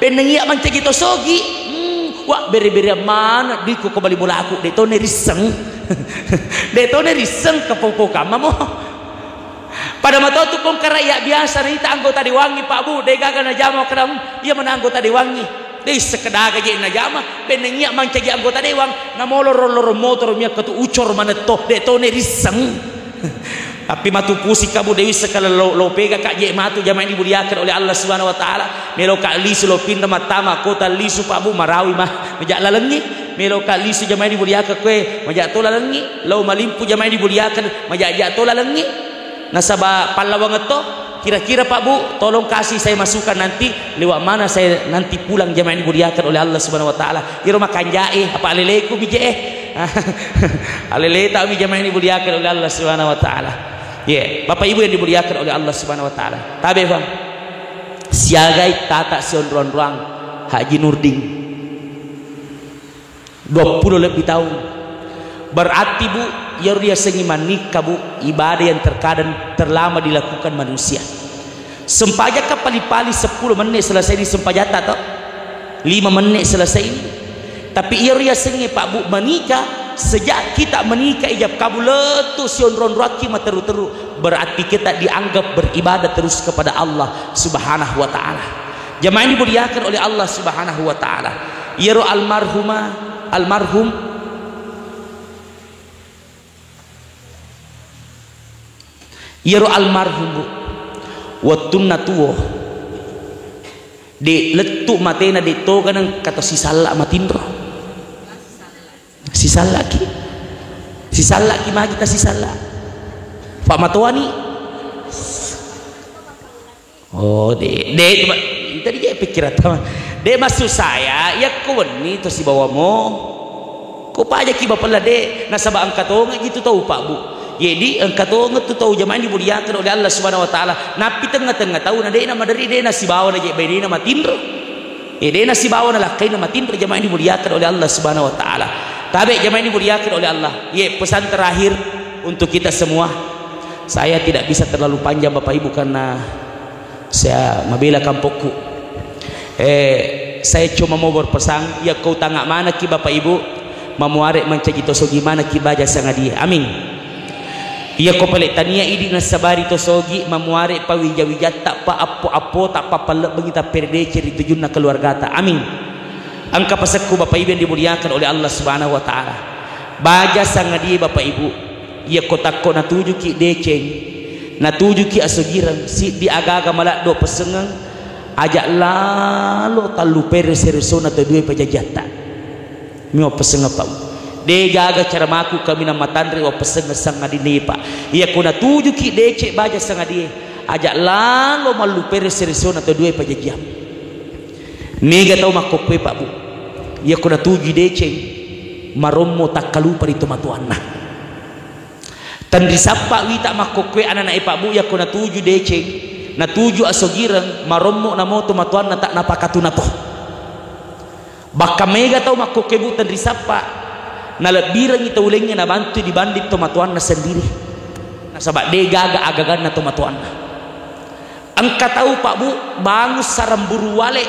Penneng iya mancaji to sogi, hmm, wa bere-bere mana duikku ko bali bolaku, de' to nerisseng. De' to nerisseng, kapau-pau kamma mo. Pada matotu ko engka rakyat biasa naita anggota dewangngi, Pak Bu, de' gaga najama, makkeda, hmm, iya mana anggota dewangngi. De' isseng kedaga je najama, penneng iya mancaji anggota dewang, namolo ro-, lorong motoro miakka tu ucor manetto, de' to nerisseng. Tapi matu pusing kamu, de' wisseng kala lo, lo pega ka je matu, jamaah yang dimuliakan oleh Allah Subhanahu wa Ta'ala. Melo ka lisu lo pindah mattama kota lisu, Pak Bu, marawi mah, maja' lalengngi. Melo ka lisu, jamaah yang dimuliakan, koe maja' to lalengngi. Lo malimpu, jamaah yang dimuliakan, maja'-ja' to lalengngi. Nasaba pallawangeng to, kira-kira Pak Bu, tolong kasih saya masukan nanti lewat mana saya nanti pulang, jamaah yang dimuliakan oleh Allah Subhanahu wa Ta'ala. Iro makanjae, apa aleleku bije eh. Aleleta mi, jamaah yang dimuliakan oleh Allah Subhanahu wa Ta'ala. Ye, Bapak Ibu yang dimuliakan oleh Allah Subhanahu wa Ta'ala. Tabe, Bang. Siagai tata sionroang-roang Haji Nurdin. Duappulo lebbi taung. Berarti, Bu, iyaro riasengngi mannikka, Bu, ibadah yang terkadang terlama dilakukan manusia. Sempajakka pali-pali seppulo menit selesai ni sempajatta to? Lima menit selesai ni. Tapi iyaro riasengnge, Pak Bu, menikah, sejak kita menikah, ijab kabul lettu sionro-onroakki materu-teru, berarti kita dianggap beribadah terus kepada Allah Subhanahu wa Ta'ala. Jamaah yang dimuliakan oleh Allah Subhanahu wa Ta'ala. Iyaro almarhumah, almarhum, iyaro almarhum, Bu, wettunna tuo, de' lettu matena, de' toga nengka to sisalla matinro. Sisallaki. Sisallaki, magi ta sisalla. Pak matoani. Oh, de', de', cuma tadi je pikiran tama. De', maksud saya, yakko wenni to sibawamo, ko pajaki bapella, de', nasaba engka tonga gitu tau, Pak Bu. Jadi engka tongeng tu tau jamaah dimuliakan oleh Allah Subhanahu wa Ta'ala. Nappi tengnga-tengnga tau na de'na maderri, de'na sibawa na jebbai, de'na matinro. Eh, de'na sibawa na lakkaina matinro, jamaah dimuliakan oleh Allah Subhanahu wa Ta'ala. Tabe jamaah dimuliakan oleh Allah. Ye, pesan terakhir untuk kita semua. Saya tidak bisa terlalu panjang, Bapak Ibu, karena saya mabela kampokku. Eh, saya cuma mau berpesan, yakko utanga manekki Bapak Ibu, mamuare mancaji tosogi manekki baja sangadie. Amin. Yakko pale tania idi nassabari tosogi, mamuare pawija-wijatta, pa appo-appota, pa pallebbengi tapperedece ri tujunna keluargata. Amin. Engka pasekku Bapak Ibu yang dimuliakan oleh Allah Subhanahu wa Ta'ala. Baja sangadie Bapak Ibu, yakko takko natujuki deceng, natujuki asogireng, siddi agaga maladdo pesengeng, aja lalo tallu pere seresona to due pajajiatta. Mi wappesengeng, Pak. De gaga cara maku kaminang matanre wappesengeng sangadinne, Pak. Yakko natujuki deceng baja sangadie, aja lalo mallu pere seresona to due pajajiang. Mega tau makkokkoe, Pak, Bu. Yakko natuju deceng, marommo takkalupa ri tomatoanna. Tenri sappa wita makkokkoe ananae, Pak, Bu, yakko natuju deceng, natuju asogireng, marommo namo tomatoanna tak napakatuna to. Bakka mega tau makkokkoe, Bu, tenri sappa, nalebbirengngi tau laingnge nabantui dibanding tomatoanna sendiri. Nasaba de gaga agaganna tomatoanna. Engka tau, Pak, Bu, bangun sarang buruwale,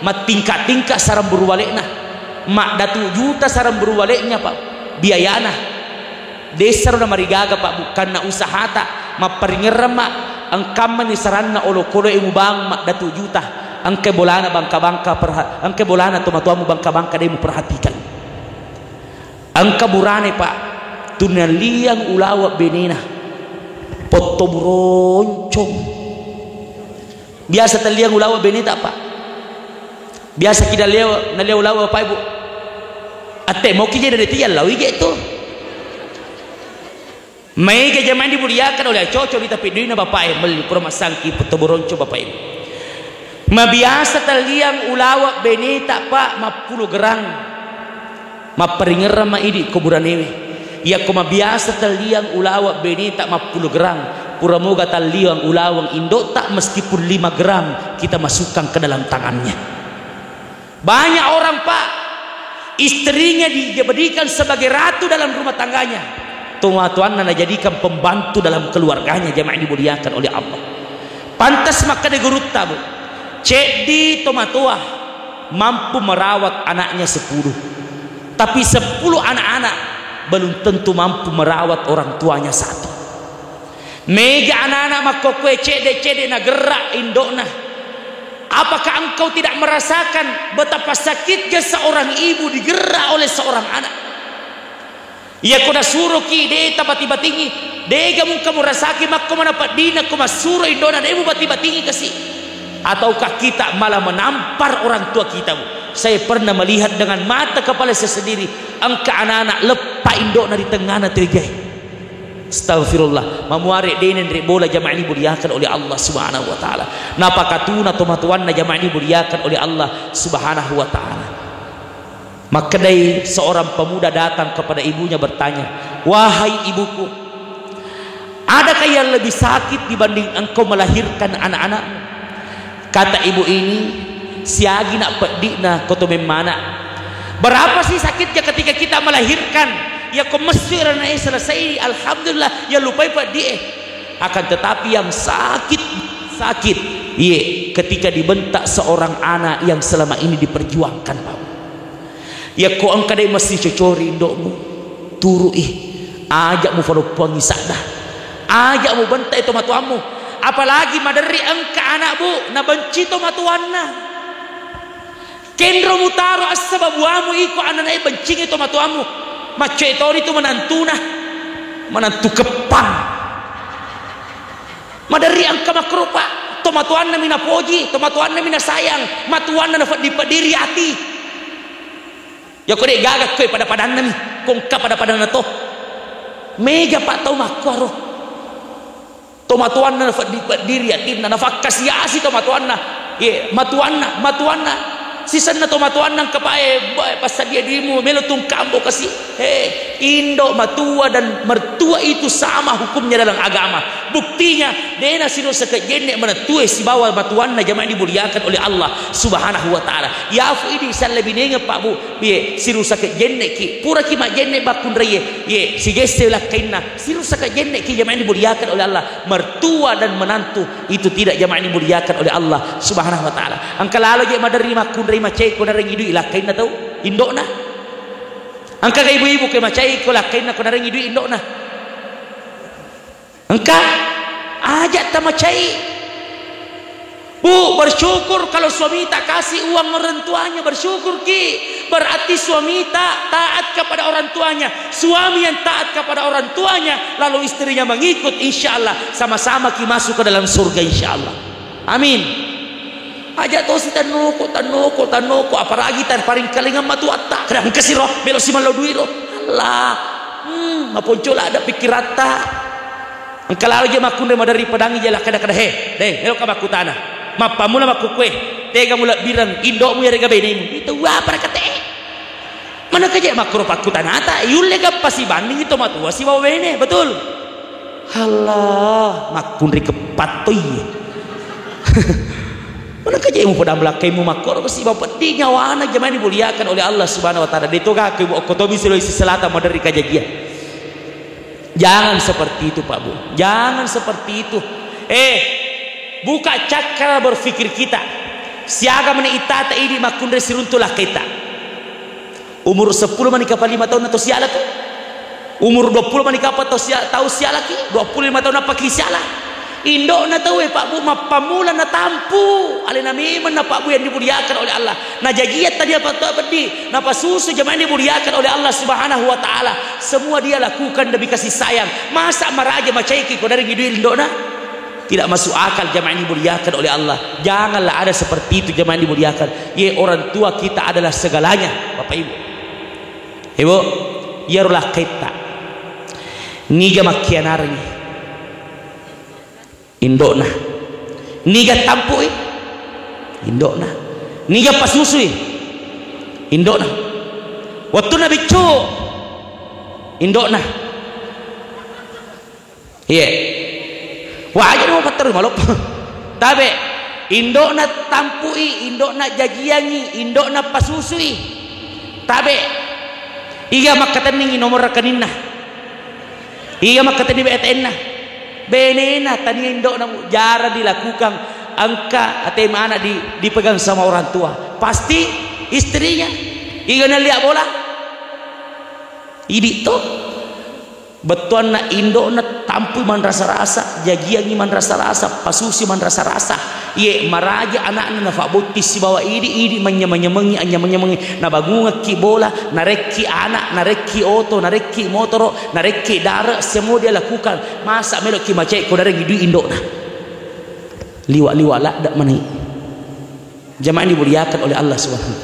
mattingka-tingka sarang buruwalena, maddatu juta sarang buruwalenya, Pak, biayana. Dessaro namarigaga, Pak, Bu, kanna usahata, mapparingerrang, Mak, engkammani saranna olokoloe mubangung maddatu juta, engka bolana bangka-bangka perha-, engka bolana tomatoammu bangka-bangka de muperhatikan. Engka burane, Pak, tunalliang ulaweng benena. Potto buroncong. Biasa talliang ulaweng beneta, Pak. Biasa ki nalliang, nalliang ulaweng, Pak, Ibu. Atte moki je dari tiang lawi je tu. Maega jamaah dimuliakan oleh coco di tapi duina bapak e melli pura masangki potto buroncong bapak e. Mabiasa talliang ulaweng beneta, Pak, mappulo gerang. Mapparingerrang ma idi ko buranewe. Yakko mabiasa talliang ulaweng beneta mappulo gerang, pura moga talliang ulaweng indota meskipun lima gram kita masukkan ke dalam tangannya. Banyak orang, Pak, istrinya dijadikan sebagai ratu dalam rumah tangganya. Tomatoanna najadikan pembantu dalam keluarganya, jamaah dimuliakan oleh Allah. Pantas makkeda gurutta, Bu, ceddi tomatoa mampu merawat anaknya sepuluh. Tapi sepuluh anak-anak belum tentu mampu merawat orang tuanya satu. Mega anak-anak makkokkoe cedde-cedde nagerra indokna. Apakah engkau tidak merasakan betapa sakitnya seorang ibu digerra oleh seorang anak? Iya ko nasuroki de tabati-batingi, dega mungka murasaki makko mana peddina ko massuro indona de mubati-batingi kasi. Ataukah kita malah menampar orang tua kita, Bu? Saya pernah melihat dengan mata kepala saya sendiri, engka anak-anak leppa indona di tengahna tegai. Astagfirullah, mamuare denen ri bola jamaah ini muliakan oleh Allah Subhanahu wa Ta'ala. Napakatuna tomatoanna jamaah ini muliakan oleh Allah Subhanahu wa Ta'ala. Makkedai seorang pemuda datang kepada ibunya bertanya, "Wahai ibuku, adakah yang lebih sakit dibanding engkau melahirkan anak-anakmu?" Kata ibu ini, "Siagi nak peddi'na ko to memmana." Berapa sih sakitnya ketika kita melahirkan? Ya ko messu rana selesai, alhamdulillah, ya lupai peddi e. Akan tetapi yang sakit, sakit, iye, ketika dibentak seorang anak yang selama ini diperjuangkan, Pak. Yakko engka de mesti cocori indokmu, turu'i. Aja mufaroppoangi sadda. Aja mubentai tomatoammu. Apalagi maderri engka anak, Bu, nabenci tomatoanna. Kenro mutaro assa babuamu iko ananae bencingi tomatoammu. Maccoe toni tu menantuna. Menantu keppang. Maderri engka makrupa, tomatoanna mi napoji, tomatoanna mi nasayang, matuanna nafeddi-peddiri ati. Yako de gaga koe pada-padanna mi, kongka pada-padanna to. Mega pa tau makkuaro. Tomatoanna nafeddi-peddiri atinna, nafakkasiasi tomatoanna. Ye, matuanna, matuanna. Sisenna tomatoanna engka pae, ba-, passadia dimu, melo tungkambo kasi. Hei, indo, matua, dan mertua itu sama hukumnya dalam agama. Buktinya, dena siru sakejjenne' menetue sibawa matuanna, jamaah dimuliakan oleh Allah Subhanahu wa Ta'ala. Yafu idi salle binenge, Pak Bu, ye siru sakejjenne' ki, pura ki majjenne' bakkunraie, ye sigesse lakkainna, siru sakejjenne' ki, jamaah dimuliakan oleh Allah. Mertua dan menantu itu tidak, jamaah dimuliakan oleh Allah Subhanahu wa Ta'ala. Engka lalo je maderri makkunrai macai ko narengi dui lakkainna tau, indo'na. Engka ga ibu-ibu ke macai ko lakkainna ko narengi dui indo'na? Engka? Aja' tamacai. Bu, bersyukur kalau suami tak kasih uang orang tuanya, bersyukur ki. Berarti suami tak taat kepada orang tuanya. Suami yang taat kepada orang tuanya, lalu istrinya mengikut, insya Allah sama-sama ki masuk ke dalam surga, insya Allah. Amin. Aja' tosi tannoko, tannoko, tannoko, apalagi tarparingkalingang matuatta. Kada engkasi ro, melo si mallo dui ro. Allah. Hmm, maponco ladde pikkiratta. Engka lalo je makkunrai maderri pedangi je lakkada-kada, he, deng, melo ka makkutana. Mappamula makkukue, tega mulebbireng indo'mu yarega benemu. Itu apa rakate? Manaka je makkuro pakkutanata, yulle gappa sibanding to matua sibawa bene, betul? Allah, makkunrai keppattoi. Manaka je mu poda melakkaimu makkoro ko sibawa peddi nyawana, jamaah dimuliakan oleh Allah Subhanahu wa Ta'ala. Deto gakku ibu okko tomi Sulawesi Selatan maderri kajajian. Jangan seperti itu, Pak Bu. Jangan seperti itu. Eh, buka cakra berpikir kita. Siaga mani itata idi makkunrai siruntu lakkaita. Umur seppulo mani kapa lima taunna to sialaki. Umur dua puluh mani kapa tau sia-, tau sialaki, dua puluh lima taunna paki siala. Indo'na tau e, Pak Bu, mappamula natampu. Alena memang na, Pak Bu, yang dimuliakan oleh Allah. Najajian tadi apa to peddi, napasusu, jamaah yang dimuliakan oleh Allah Subhanahu wa Ta'ala. Semua dia lakukan demi kasih sayang. Masa maraja macaiki ko narengi dui indo'na? Tidak masuk akal, jamaah yang dimuliakan oleh Allah. Janganlah ada seperti itu, jamaah yang dimuliakan. Ye, orang tua kita adalah segalanya, Bapak Ibu. Ibu, iyaro lakkaitta. Niga makkianarengi? Indo'na. Niga tampui? Indo'na. Niga pasusui? Indo'na. Wettunna biccu? Indo'na. Iye. Waja mo patterru maloppo. Tabe, indo'na tampui, indo'na jajiangi, indo'na pasusui. Tabe, iga makkatenningi nomor rekeninna? Iga makkatenni B T N-na? Benena, tania indo'na, jarang dilakukan. Engka ate mana di, dipegang sama orang tua. Pasti istrinya. Iga nalia bola? Idi to. Bettuanna indo'na tampui manrasa-rasa, jajiangi manrasa-rasa, pasusi manrasa-rasa. Iye, maraja ana'na nafabbotti sibawa idi, idi manyameng-nyamengi, anyameng-nyamengi. Nabangungekki bola, narekki ana', narekki oto, narekki motoro, narekki dare, semua dia lakukan. Masa meloki macai ko narengi dui indo'na? Liwa-liwa ladde mani. Jamaah yang dimuliakan oleh Allah Subhanahu.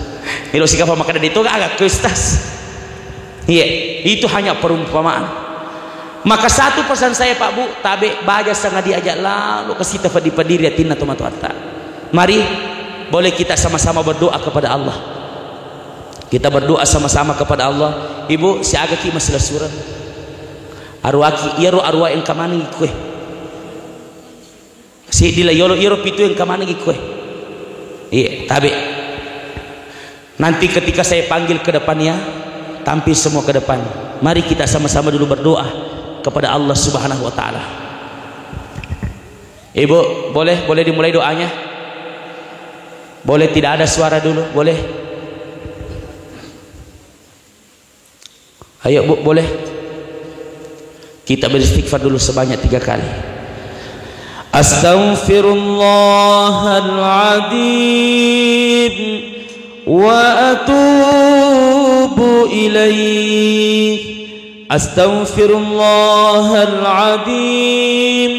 Melo sikapa makkeda de to gaga ke, Ustaz. Iya, itu hanya perumpamaan. Maka satu pesan saya, Pak Bu, tabe baja sangadie aja lalo kasita peddi-peddi ri atinna tomatoatta. Mari, boleh kita sama-sama berdoa kepada Allah. Kita berdoa sama-sama kepada Allah. Ibu, siagaki masilessureng. Aruaki, iyaro arua engka maneng ikue. Siddi la yolo, iyaro pitu engka maneng ikue. Iya, tabe. Nanti ketika saya panggil ke depan ya, tampil semua ke depan. Mari kita sama-sama dulu berdoa kepada Allah Subhanahu wa Ta'ala. Ibu, boleh, boleh dimulai doanya? Boleh tidak ada suara dulu? Boleh? Ayo, Bu, boleh? Kita beristighfar dulu sebanyak tiga kali. Astaghfirullahaladzim wa atubu ilaih. Astaghfirullahaladzim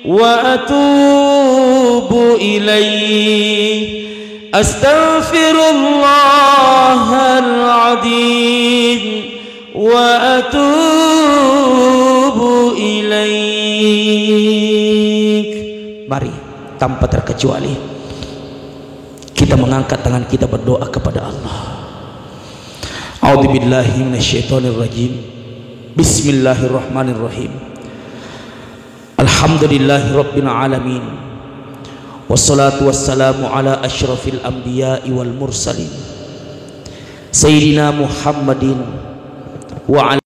wa atubu ilaih. Astaghfirullahaladzim wa atubu ilaik. Mari, tanpa terkecuali, kita mengangkat tangan kita berdoa kepada Allah. أعوذ بالله من الشيطان الرجيم. بسم الله الرحمن الرحيم. الحمد لله رب العالمين. والصلاة والسلام على أشرف الأنبياء والمرسلين. سيدنا محمد وعلى